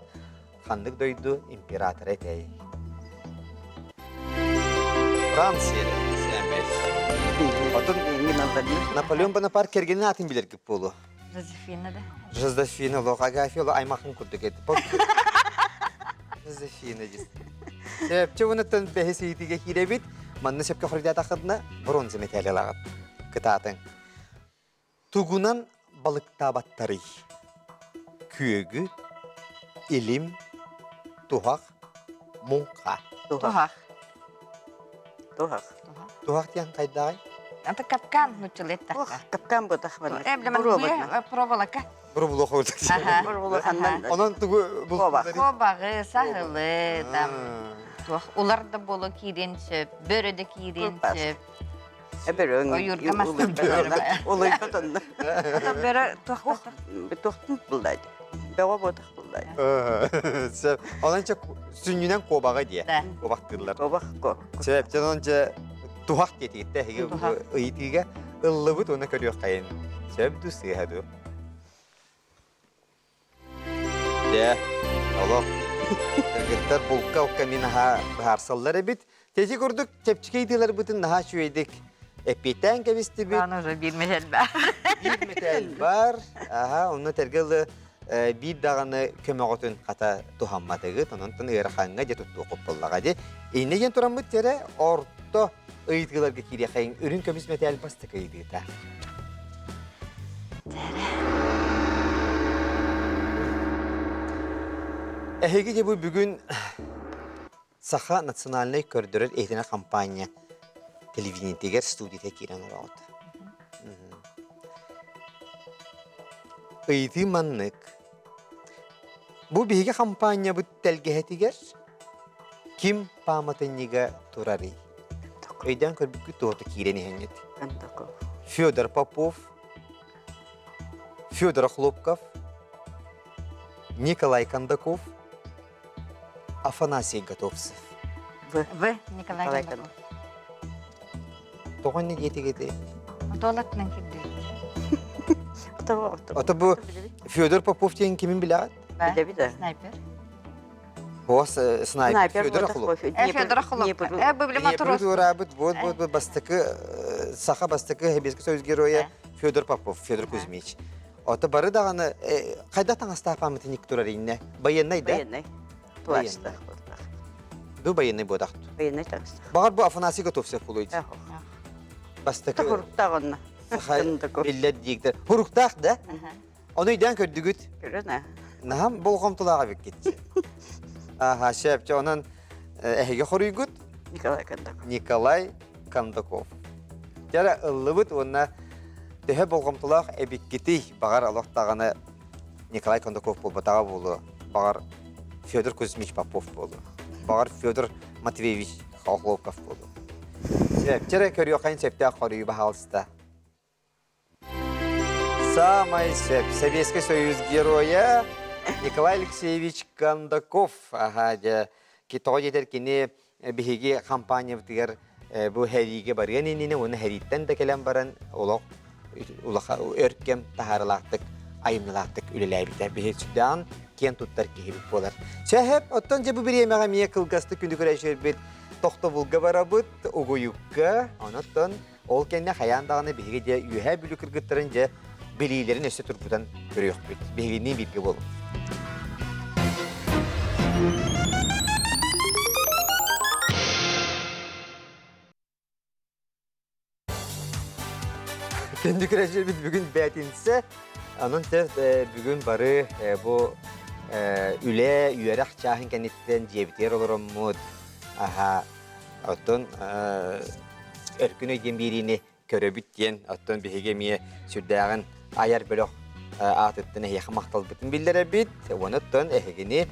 ханнык дойду императора этэй? Франция Отон Наполеон Бонапарт кэргенин аатын билэргит буолуо. Жозефина да? Жозефина лох Агафья ло аймахын курдук эти. Жозефина дис. Сөпчө bunуттан бэһис ыйытыыга киирэбит. Манна сөпкө хоруйдаатаххытына бронза металл ылаҕыт. Кытаатыҥ. Тугунан балыктаабаттарый? Күөгү, илим, туһах, муҥха. Туһах. Туһах. Туһах диэн хайдаҕай? Это капкан нуччалыы Ох, капкан бутах бар. Проволока. Бурулуха Онон тугу Кобаҕы, саһылы, там туох улар да буолу киириэн сөп, бөрө да киириэн сөп. Ойуурга мастан Улуйбат онно. Бөрө туох Туохтун буллай. Бөҕө буотах буллай. Сөп. Онон чэ сүнньүнэн куобаҕы диэ. Куобахтыыллар. Куобах ко. Сөп. Дьэ онон дьэ туһах диэтигиттэ эһиги ыйытыыга ыллыбыт уонна көрүөххэйин. Сөп дуу сыыһа дуу? Дьэ, олох кыргыттар булка-алка мин аһа быһаарсаллар эбит. Тэти курдук чэпчэки ыйытыыларбытын наһаа үчүгэйдик эппиэттээн кэбистибит. Аны уже биир мэтэл бар. Биир мэтэл бар. Аха, онно тэргэ ылы биир даҕаны көмөҕөтүн хата туһамматыгыт. Онон ыарахаҥҥа дьэ туттуоххут буоллаҕа дии. Иннэ диэн тураммыт тиэрэ орто ыйытыыларга киириэхэйиҥ үрүҥ көмүс мэтээл бастакы ыйытыыта. Эһиги де бу бүгүн Саха национальнай көрдөрөр иһитинэр компания телевидениетигэр студията киирэн олоҕут. Ыйытыы маннык. Бу биһиги хампаанньабыт тэлгэһэтигэр ким пааматынньыга турарый? Өйдөөн көрбүккүт туота киирэн иһэҥҥит. Федор Попов, Федор Хлопков, Николай Кондаков, Афанасий Готовцев. В. В. Николай Кондаков. Тоҕо иннэ диэтигити? Туалетынан кирдибит. Ото бу Федор Попов диэн кимин билэҕит? Билэбит да. Снайпер. Бос снайпер Федор Хлопов. Федор Хлопов. Э, бу билим матрос. Туораабыт вот вот вот бастакы саха бастакы Сэбиэскэй Союз геройа Федор Попов, Федор Кузьмич. Ото бары даҕаны хайда таҥастаах памятник турар иннэ? Байыаннай да? Байыаннай. Плащтах. Ду байыаннай буодахт. Байыаннай таҥастаах. Баҕар бу Афанасий Готовцев буолуй. Бастакы. Хуруктаах онно. Биллэр дииктэр. Хуруктаах да? Ону өйдөөн көрдүгүт. Көрөн аа. Наһам болҕомтолоох эбиккит. Аха, сөп. Онон эһиги хоруйгут Николай Кондаков. Николай Кондаков. Дьэ ыллыбыт уонна төһө болҕомтолоох эбиккитий баҕар олох даҕаны Николай Кондаков буолбатаҕа буолуо, баҕар Федор Кузьмич Попов буолуо, баҕар Федор Матвеевич Хохловков буолуо. Сөп, чэрэ көрүөххэ сөптөөх хоруйу баһаалыста. Самай сөп. Советский Союз геройа Николай Алексеевич Кондаков. Аха, дьэ, тоҕо диэтэр кини биһиги компаниябытыгар бу хэриигэ барыан иннинэ уонна хэрииттэн да кэлэн баран олох улахан өр кэм таһаарылаахтык айымньылаахтык үлэлээбитэ. Биһи сүрдээн киэн туттар киһибит буолар. Сөһөп, оттон дьэ бу бириэмэҕэ эмиэ кылгастык күнү көрөчүөрбүт тохтобулга барабыт, угуйукка, онон Ол кэннэ хайаан даҕаны биһиги дьэ Үөһээ Бүлүү кыргыттарын дьэ билиилэрин өссө тургутан көрүөхпүт. Биһигинниин бииргэ буолуҥ. Күндү көрөөччүлэрбит бүгүн бээтинсэ. Онон бүгүн бары бу үлэ, үөрэх чааһын кэнниттэн дьиэбитигэр олороммут. Аха, Оттон Өркүн өй диэн биэриини көрөбүт диэн, оттон биһиги эмиэ сүрдээҕин айар бөлөх аатыттан эһиэхэ махталбытын биллэрэбит. Онуттан эһигини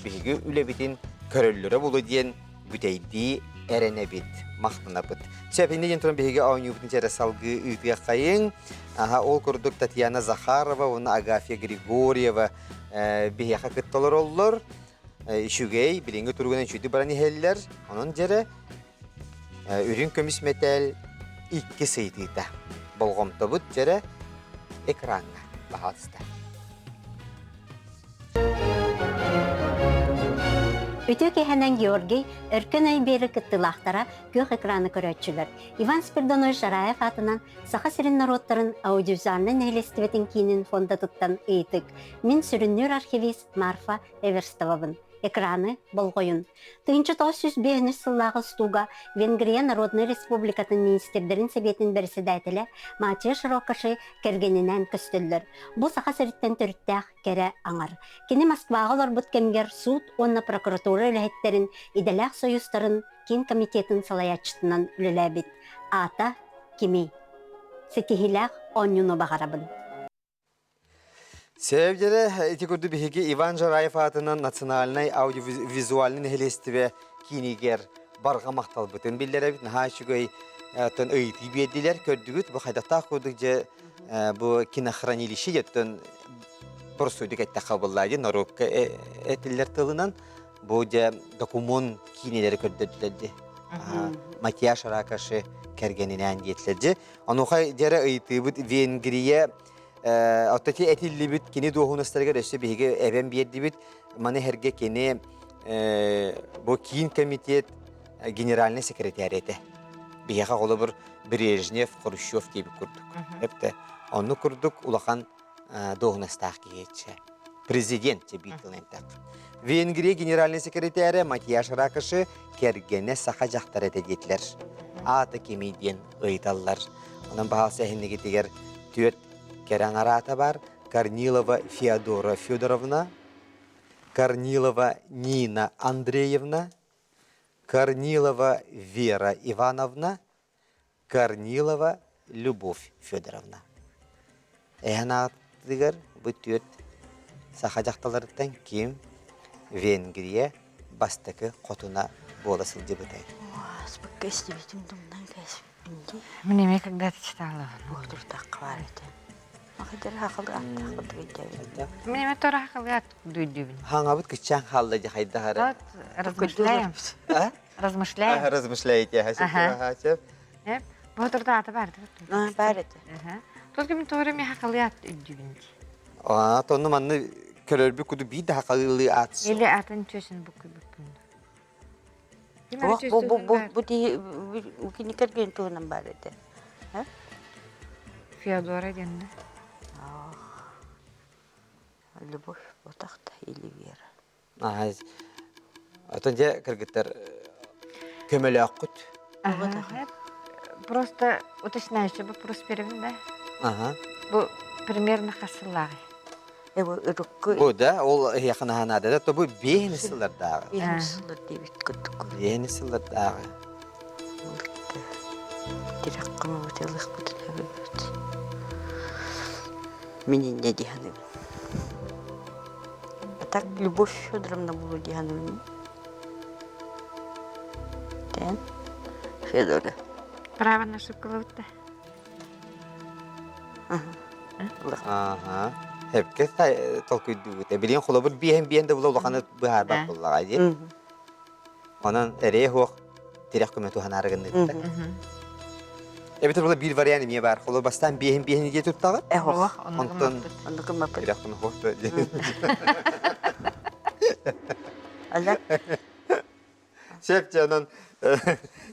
биһиги үлэбитин көрөллөрө булу диэн бүтэйдии эрэнэбит, махтанабыт. Сөп, инньэ диэн туран биһиги оонньуубутун чэрэ салгыы ыытыаххайыҥ. Аха, ол курдук Татьяна Захарова уонна Агафья Григорьева биһиэхэ кытта олороллор. Үчүгэй, билиҥҥи туругунан үчүгэй баран иһэллэр. Онон дьэрэ үрүҥ көмүс мэтээл иккис ыйытыыта. Болҕомтобут дьэрэ экраҥҥа баһаалыста. Үтүө киэһэнэн Георгий Өркөн өй биэри кыттыылаахтара күөх экраны көрөөччүлэр Иван Спирдонович Шараев аатынан Саха сирин норуоттарын аудиовизуальнай нэһилиэстибэтин киинин фондатыттан ыйытык. Мин сүрүннүүр архивист Марфа Эверстовабын. Экраны болҕойун. 1905 сыллааҕы устууга Венгрия Народнай Республикатын Министрдэрин Сэбиэтин бэрэссэдээтэлэ Матия Широкаши кэргэнинээн көстөллөр. Бу Саха сириттэн төрүттээх кэрэ аҥар. Кини Москваҕа олорбут кэмигэр суут уонна прокуратура үлэһиттэрин идэлээх союзтарын киин комитетын салайааччытынан үлэлээбит. Аата кимий? Ситиһиилээх оонньууну баҕарабын. Сээбдэрэ ити курдук биһиги Иван Жараев аатынан национальнай аудиовизуальнай нэһилиэстибэ киинигэр барҕа махталбытын биллэрэбит. Наһаа үчүгэй оттон ыйытыы биэрдилэр. Көрдүгүт, бу хайдахтаах курдук дьэ бу кинохранилище диэттэн боростуойдук эттэххэ буоллаа дии норуокка этиллэр тылынан бу дьэ докумуон киинэлэри көрдөрдүлэр дии. Матья Шаракаши кэргэнинээн диэтилэр дии. Онуоха дьэрэ ыйытыыбыт Венгрия Оттон этиллибит кини дуоһунастарыгар өссө биһиги эбэн биэрдибит. Маны эргэ кини бу киин комитет генеральный секретарь этэ. Биһиэхэ холобур Брежнев, Хрущев диэбит курдук. Эптэ оннук курдук улахан дуоһунастаах киһиэччэ. Президент биир тылынан эттэххэ. Венгрия генеральный секретаря Матьяш Ракоши кэргэнэ саха дьахтара этэ диэтилэр. Аата кимий диэн ыйыталлар. Онон баһаалса эһиннигитигэр түөрт кэрэ аҥараата бар. Корнилова Феодора Федоровна, Корнилова Нина Андреевна, Корнилова Вера Ивановна, Корнилова Любовь Федоровна. Эһэн аатыгар бу түөрт саха дьахталарыттан ким Венгрия бастакы хотуна буола сылдьыбытай? Спыкка истибитим тумнан кээспиппин дии. Мин эмиэ когда-то читала. Буотуртахха баар этэ. Махайдары хахалы аттаах курдук өйдөөбүт. Мин эмиэ тора хахалы ат дүйдүүбүн. Хаҥабыт кыччаан хаалла дьэ хайдах эрэ. Размышляем. А? Размышляем. Размышляете, Ага. сөп. Буотурда ата баар Аа, баар этэ. Только мин тоҕо эмиэ хахалы ат өйдүүбүн дии. Аа, тонну манны көрөрбүт куду биир да хахалыылыы аат суох. Или атын чөсүн буккуйбуппун. Бу бу бу бу бу тиһи кини кэргэн туһунан баар этэ. Феодора диэн да. Любовь ботахта или Вера. Аа, Отон дьэ кыргыттар көмөлөөххүт. Просто уточняющий вопрос беремин да. Ага. Бу примерно хас сыллааҕый? Ырыккы Бу да ол эһиэхэ наада да то бу биэһини сыллардааҕы. биэһин сыллар диэбит курдук. Биэһини сыллардааҕы. Тирэххэ мууталыахпытын сөбүбүт. Мин инньэ дии саныыбын. А так Любовь Федоровна буолуо дии саныыбын. Тэн Федора. Право на ошибку да. Ааха. Хепке толкуйдуубут. Билигин холобур биэһин биэһин да була улаханы быһаарбат буоллаҕа дии. Онон эрээ суох тирэх көмө туһанаары гынныгыттар. Эбэтэр була биир вариант эмиэ баар. Холобур бастаан биэһин биэһин дии туттаҕыт. Ох, Онтон оннук тирэх көмө суох Аля Сөп дьэ онон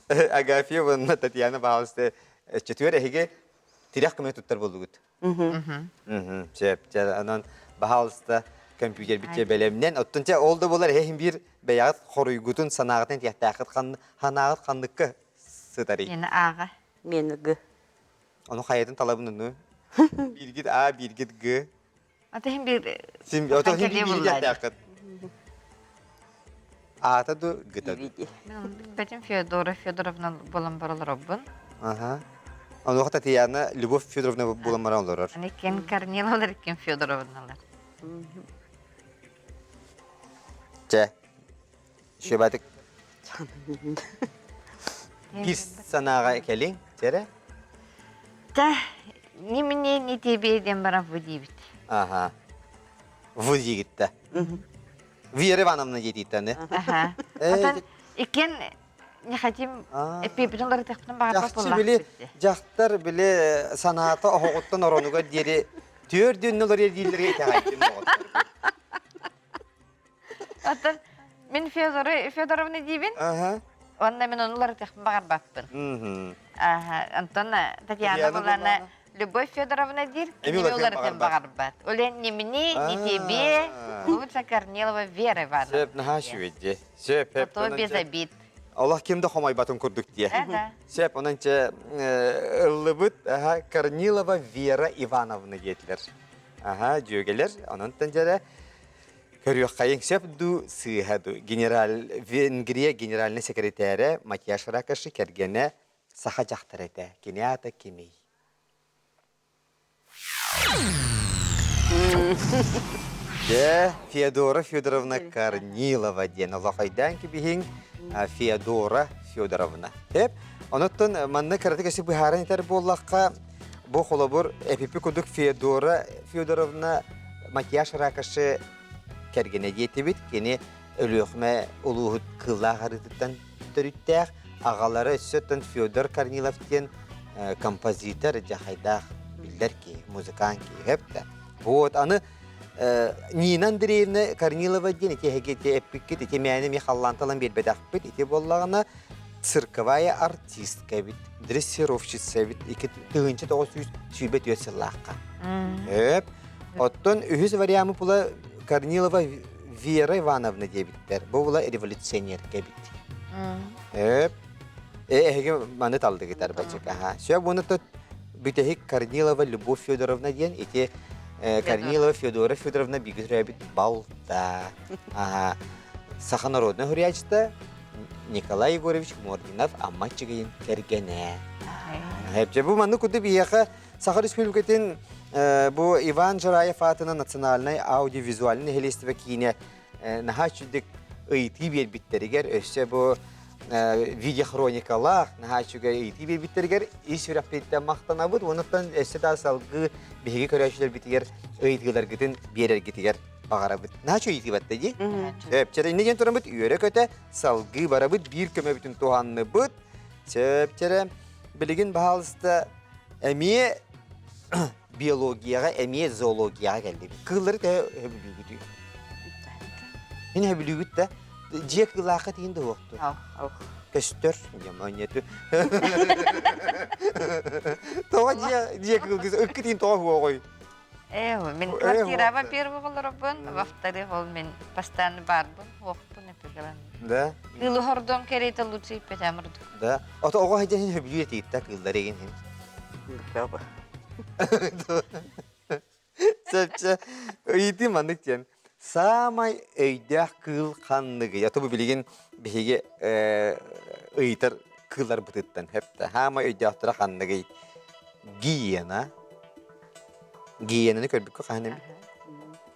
Агафья уонна Татьяна баҕалысты четвер эһиги тирэх көмө туттар буоллугут. Сөп дьэ онон баһаалыста компьютербит дьэ бэлэмнэн. Оттон дьэ ол да буолар эһиги биир бэйэҕит хоруйгутун санааҕытын этиэхтээххит ханаҕыт ханныкка сытарый? Миэнэ ааҕа. Миэнэ г. Ону хайатын талабын ону? Бииргит А, бииргит Г. Ата иһин биир Син ото иһин биир диэхтээххит. Аата ду гыта ду. Бэтим Феодора Федоровна буолан бар олоробун. Аха. Онуоха Татьяна Любовь Федоровна буолан баран олорор. Аны ким Корниловалар, ким Федоровналар. Чэ. Шөбатык биир санааҕа кэлиҥ, чэрэ. Та, ни мне, ни тебе диэн баран бу диибит. Аха. Вы диигиттэ. Вера Ивановна диэтииттэн. Аха. Отон иккиэн не хотим эппиэппитин уларытыахпытын баҕарбат Дьахчы били дьахтар били санаата оһоҕуттан оронугар диэри түөрдүннү олорор дииллэргэ итэҕэйдим доҕоттор. Оттон мин Федора Федоровна диибин. Аха. Уонна мин ону уларытыахпын баҕарбаппын. Мгм. Аха. Онтон Татьяна Татьяна булана Любовь Федоровна диир, Эми кинини уларытыан уларытыан баҕарбат. баҕарбат. Ол ни мне, ни тебе, лучше Корнилова Вера Ивановна. Сөп, наһаа үчүгэй Сөп, А то без обид. Олох ким да хомойбатын курдук дии. Да, да. Сөп, онон чэ ыллыбыт Корнилова Вера Ивановна диэтилэр. Аха, дьүөгэлэр, онон дьэрэ Көрүөххэйиҥ сөп дуу, сыыһа дуу. Генераль Венгрия генеральнай секретарэ Матьяш Ракоши кэргэнэ саха дьахтара этэ. Кини аата кимий? Дьэ, Феодора Федоровна Корнилова диэн олохойдаан кибиһиҥ Феодора Федоровна. Эп, онуттан манна кыратык өссө быһааран этэр буоллахха, Бу холобур эпипи курдук Феодора Федоровна Матьяш Ракоши кэргэнэ диэтибит. Кини Өлүөхүмэ улууһут Кыыллаах арыытыттан төрүттээх. Аҕалара өссө Федор Корнилов диэн композитор дьахайдаах биллэр киһи, музыкант киһи эптэ. Вот аны Нина Андреевна Корнилова диэн ити эһиги ити эппиккит ити мээни ми халлаанталан биэрбэтэхпит ити буоллаҕына цирковая артистка эбит, дрессировщица эбит 2924 сыллаахха. Өп. Оттон үһүс вариамы була Корнилова Вера Ивановна диэбиттэр. Бу була революционерка эбит. Өп. Э, эһиги маны талдыгытар бачык. Аха. Сөп, уонна тот бүтэһик Корнилова Любовь Федоровна диэн ити Корнилова Федора Федоровна бииргэ төрөөбүт балта. Саха народнай суруйааччыта Николай Егорович Мординов Амма Чыгыйын кэргэнэ. Дьэ бу маннык курдук биһиэхэ Саха Республикатын бу Иван Жараев аатынан национальнай аудиовизуальнай нэһилиэстибэ киинэ наһаа үчүгдүк ыйытыы биэрбиттэригэр өссө бу видеохроникалаах наһаа үчүгэй ыйытыы биэрбиттэригэр ис сүрэхпититтэн махтанабыт уонуттан өссө да салгыы биһиги көрөөччүлэрбитигэр ыйытыыларгытын биэрэргитигэр баҕарабыт. Наһаа үчүгэй ыйытыы батта дии. Сөп, чэрэ иннэ диэн тураммыт үөрэ-көтө салгыы барабыт биир көмөбүтүн туһанныбыт. Сөп, чэрэ билигин баһаалыста эмиэ биологияҕа эмиэ зоологияҕа кэллибит. Кыыллары төһө сөбүлүүгүтүй? Мин сөбүлүүгүт да дьиэ кыылаахха тиийин да уохту. Көстөр. Дьаманньаты. Тоҕо дьиэ дьиэ кыылгыс ыккы тиин тоҕо хуоҕой? Э, мин квартираба первый олоробун, во-вторых, ол мин постоянно барбын, хуохпун эпигалан. Да. Кыылы хордон кэриэтэ лучше иппэтэмир Да. Ото оҕо сылдьан сөбүлүүр этиитта кыыллар эгин хин. Сөпчө ыйытыы маннык диэн. Саамай өйдөөх кыыл ханныгый? Ото бу билигин биһиги ыйытар кыылларбытыттан хэптэ. Хаамай өйдөөхтөрө ханныгый? Гиена. Гиенаны көрбүккэ хаһан эбит?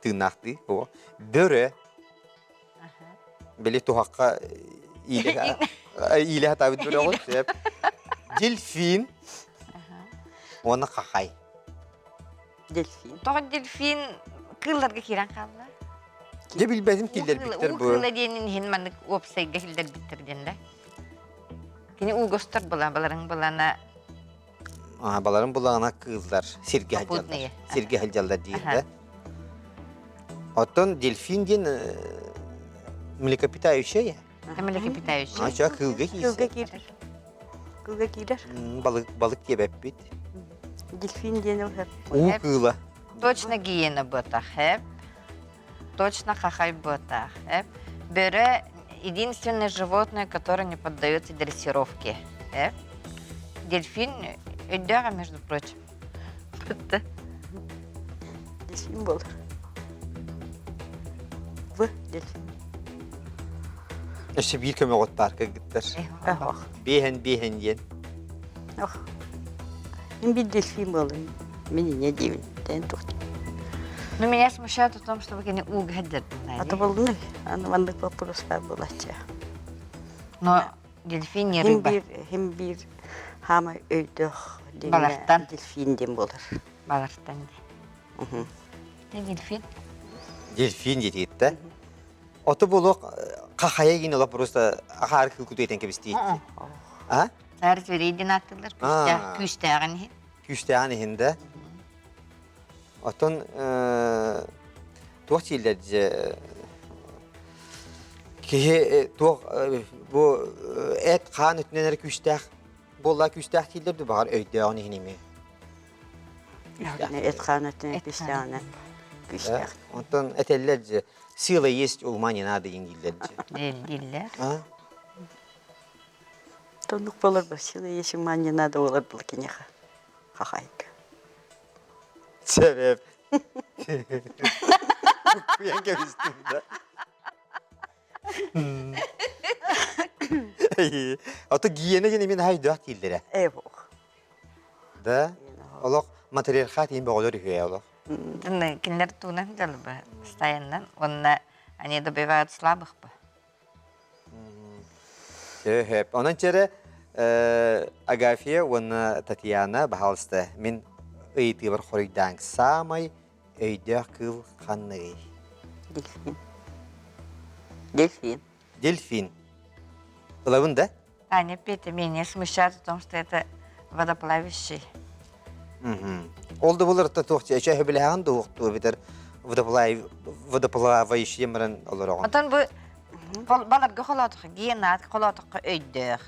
Тыыннаахтыы. О. Бөрө. Били туһахха иилэ хатаабыт бөрөҕүн сөп. Дельфин уонна хахай. Дельфин. Тоҕо дельфин кыылларга киирэн хаалла? Дьэ билбэтим киллэрбиттэр Уу бу. кыыла диэнин иһин маннык уопсайга киллэрбиттэр диэн да. Кини ууга устар була, баларың булана Баларын булаҕына кыыллар сиргэ сылдьаллар. Сиргэ сылдьаллар диир да. Оттон дельфин диэн млекопитающая. Млекопитающая. А чё кыылга киирсэ. Кыылга киирэр. Кыылга киирэр. Балык балык диэбэппит. Дельфин диэн ол Уу кыыла. Точно гиена бытах, Точно хахай бытах. Бөрө единственное животное, которое не поддается дрессировке. Дельфин өйдөөх, между прочим. Бытты. Дельфин болар. В дельфин. Өссө биир көмөҕүт баар кыргыттар. Биэһэн биэһэн диэн. Ох. Мин биир дельфин буолуйм. Мин иньэ диибин. Тэн туох Ну, меня смущает в том, что вы кини ууга А то болдуҥ. Аны маннык вопрос баар буолааччы. Но дельфин не рыба. Хим биир хаамай өйдөөх Балартан. дельфин диэн буолар. Балартан ди. Дельфин. Дельфин диэтигит Ото буолуох хахайа гин олох просто ахаар кыл кутуйтан кэбистиит. А? Саар зверей ааттыылар күүстээх күүстээҕин иһин. Күүстээҕин иһин да. Оттон туох дииллэр дьэ киһи туох бу эт хаан өттүнэн эрэ күүстээх буолла күүстээх дииллэр ду баҕар өйдөөҕүн иһин эмиэ. Эт хаан өттүнэн күүстээҕинэн күүстээх. Онтон этэллэр дьэ сила есть ума не надо дииллэр дьэ. Дииллэр. Тоннук болор ба сила есть ума не надо болор был кинеха. Хахайка. Себеп. Куян кэбистим да. Ото гиена диэн эмиэ наһаа өйдөөх дииллэрэ. Ээ буох. Да? Олох матриархат иин бөҕөлөр үһү олох. Кинилэр туунан дьалба постоянно. Уонна они добивают слабых бы. Сөп. Онон чэрэ Агафья уонна Татьяна, баһаалыста, мин ыйытыыбар хоруйдааҥ. Саамай өйдөөх кыыл ханныгый? Дельфин. Дельфин. Дельфин. Ылабын да? Таня Петя меня смущает в том, что это водоплавающий. Ол да булар туох чэ хөбүлэһэҕин да уохтуу эбэтэр водоплавающий баран олороҕун. Отон бу баларга холоотоххо генаат холоотоххо өйдөөх.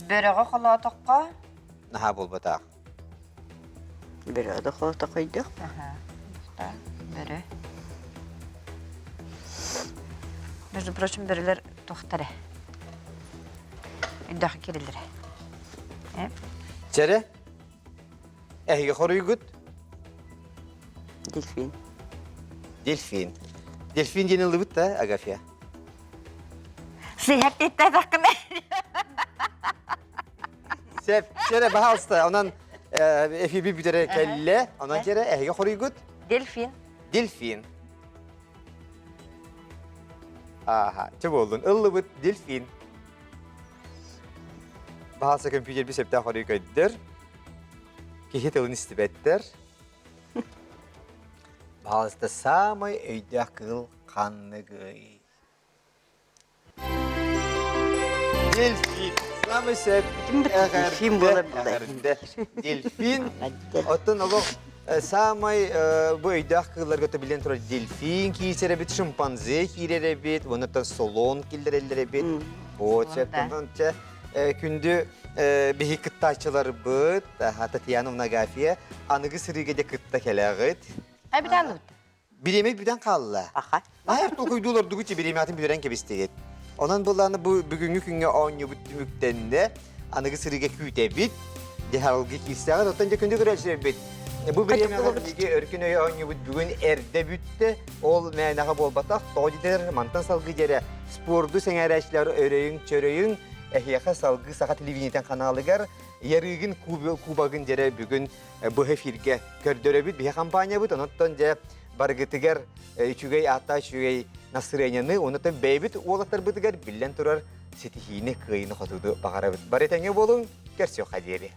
Бөрөҕө холоотоххо наһаа буолбатах. Бөрө да холоотоххо өйдөөх. Бөрө. Между прочим, бөрөлөр туохтара өйдөөх кирилэрэ. Чэрэ, эһиги хоруйгут? Дельфин. Дельфин. Дельфин диэн ыллыбыт да, Агафья? Сыһар титтатаххына. Сеп, сэрэ, баһаалыста. Онон эфиби бүтэрэ кэллэ. Онон кэрэ эһиги хоруйгут? Дельфин. Дельфин. Ааха, чэ буоллун. Ыллыбыт дельфин. Баһаалыста компьютер би сөптөөх хоруй көйдөр. Киһи тылын истибэттэр. Баһаалыста саамай өйдөөх кыыл ханныгый? Дельфин. Самый сөп. Дельфин буолар Эҕэрдэ. Дельфин. Оттон олох самай бу өйдөөх кыылларга билэн турар дельфин киирсэр эбит, шимпанзе киирэр эбит, уонна слон киллэрэллэр эбит. Вот, чэ, күндү биһи кыттааччыларбыт Татьяна Агафья аныгы сырыыга де кытта кэлэҕит. Айбытаалыбыт. Бириэмэ бүтэн хаалла. Аха. Наһаа толкуйдуулар дугуччу бириэмэҕитин бүтэрэн кэбистигит. Онон былааны бу бүгүҥҥү күҥҥэ оонньуубут түмүктэннэ. Аныгы сырыыга күүтэбит. Дьаһалга киирсэҕит. Оттон дьэ күндү көрөөччүлэрбит. Бу бириэмэҕэ биһиги өркүн өйө оонньуубут бүгүн эрдэ бүттэ. Ол мээнэҕэ буолбатах. Тоҕо диэтэр мантан салгыы дьэрэ спорду сэҥээрээччилэр өрөйүҥ чөрөйүҥ эһиэхэ салгыы саха телевидениетин ханаалыгар Ярыгин кубогын дьэрэ бүгүн быһа эфиргэ көрдөрөбүт биһи компаниябыт онон дьэ барыгытыгар үчүгэй ааттаах үчүгэй настырыанньаны онон бэйэбит уолаттарбытыгар биллэн турар ситиһиини кыайыыны хотууну баҕарабыт бары тэҥҥэ буолуҥ көрсүөххэ диэри.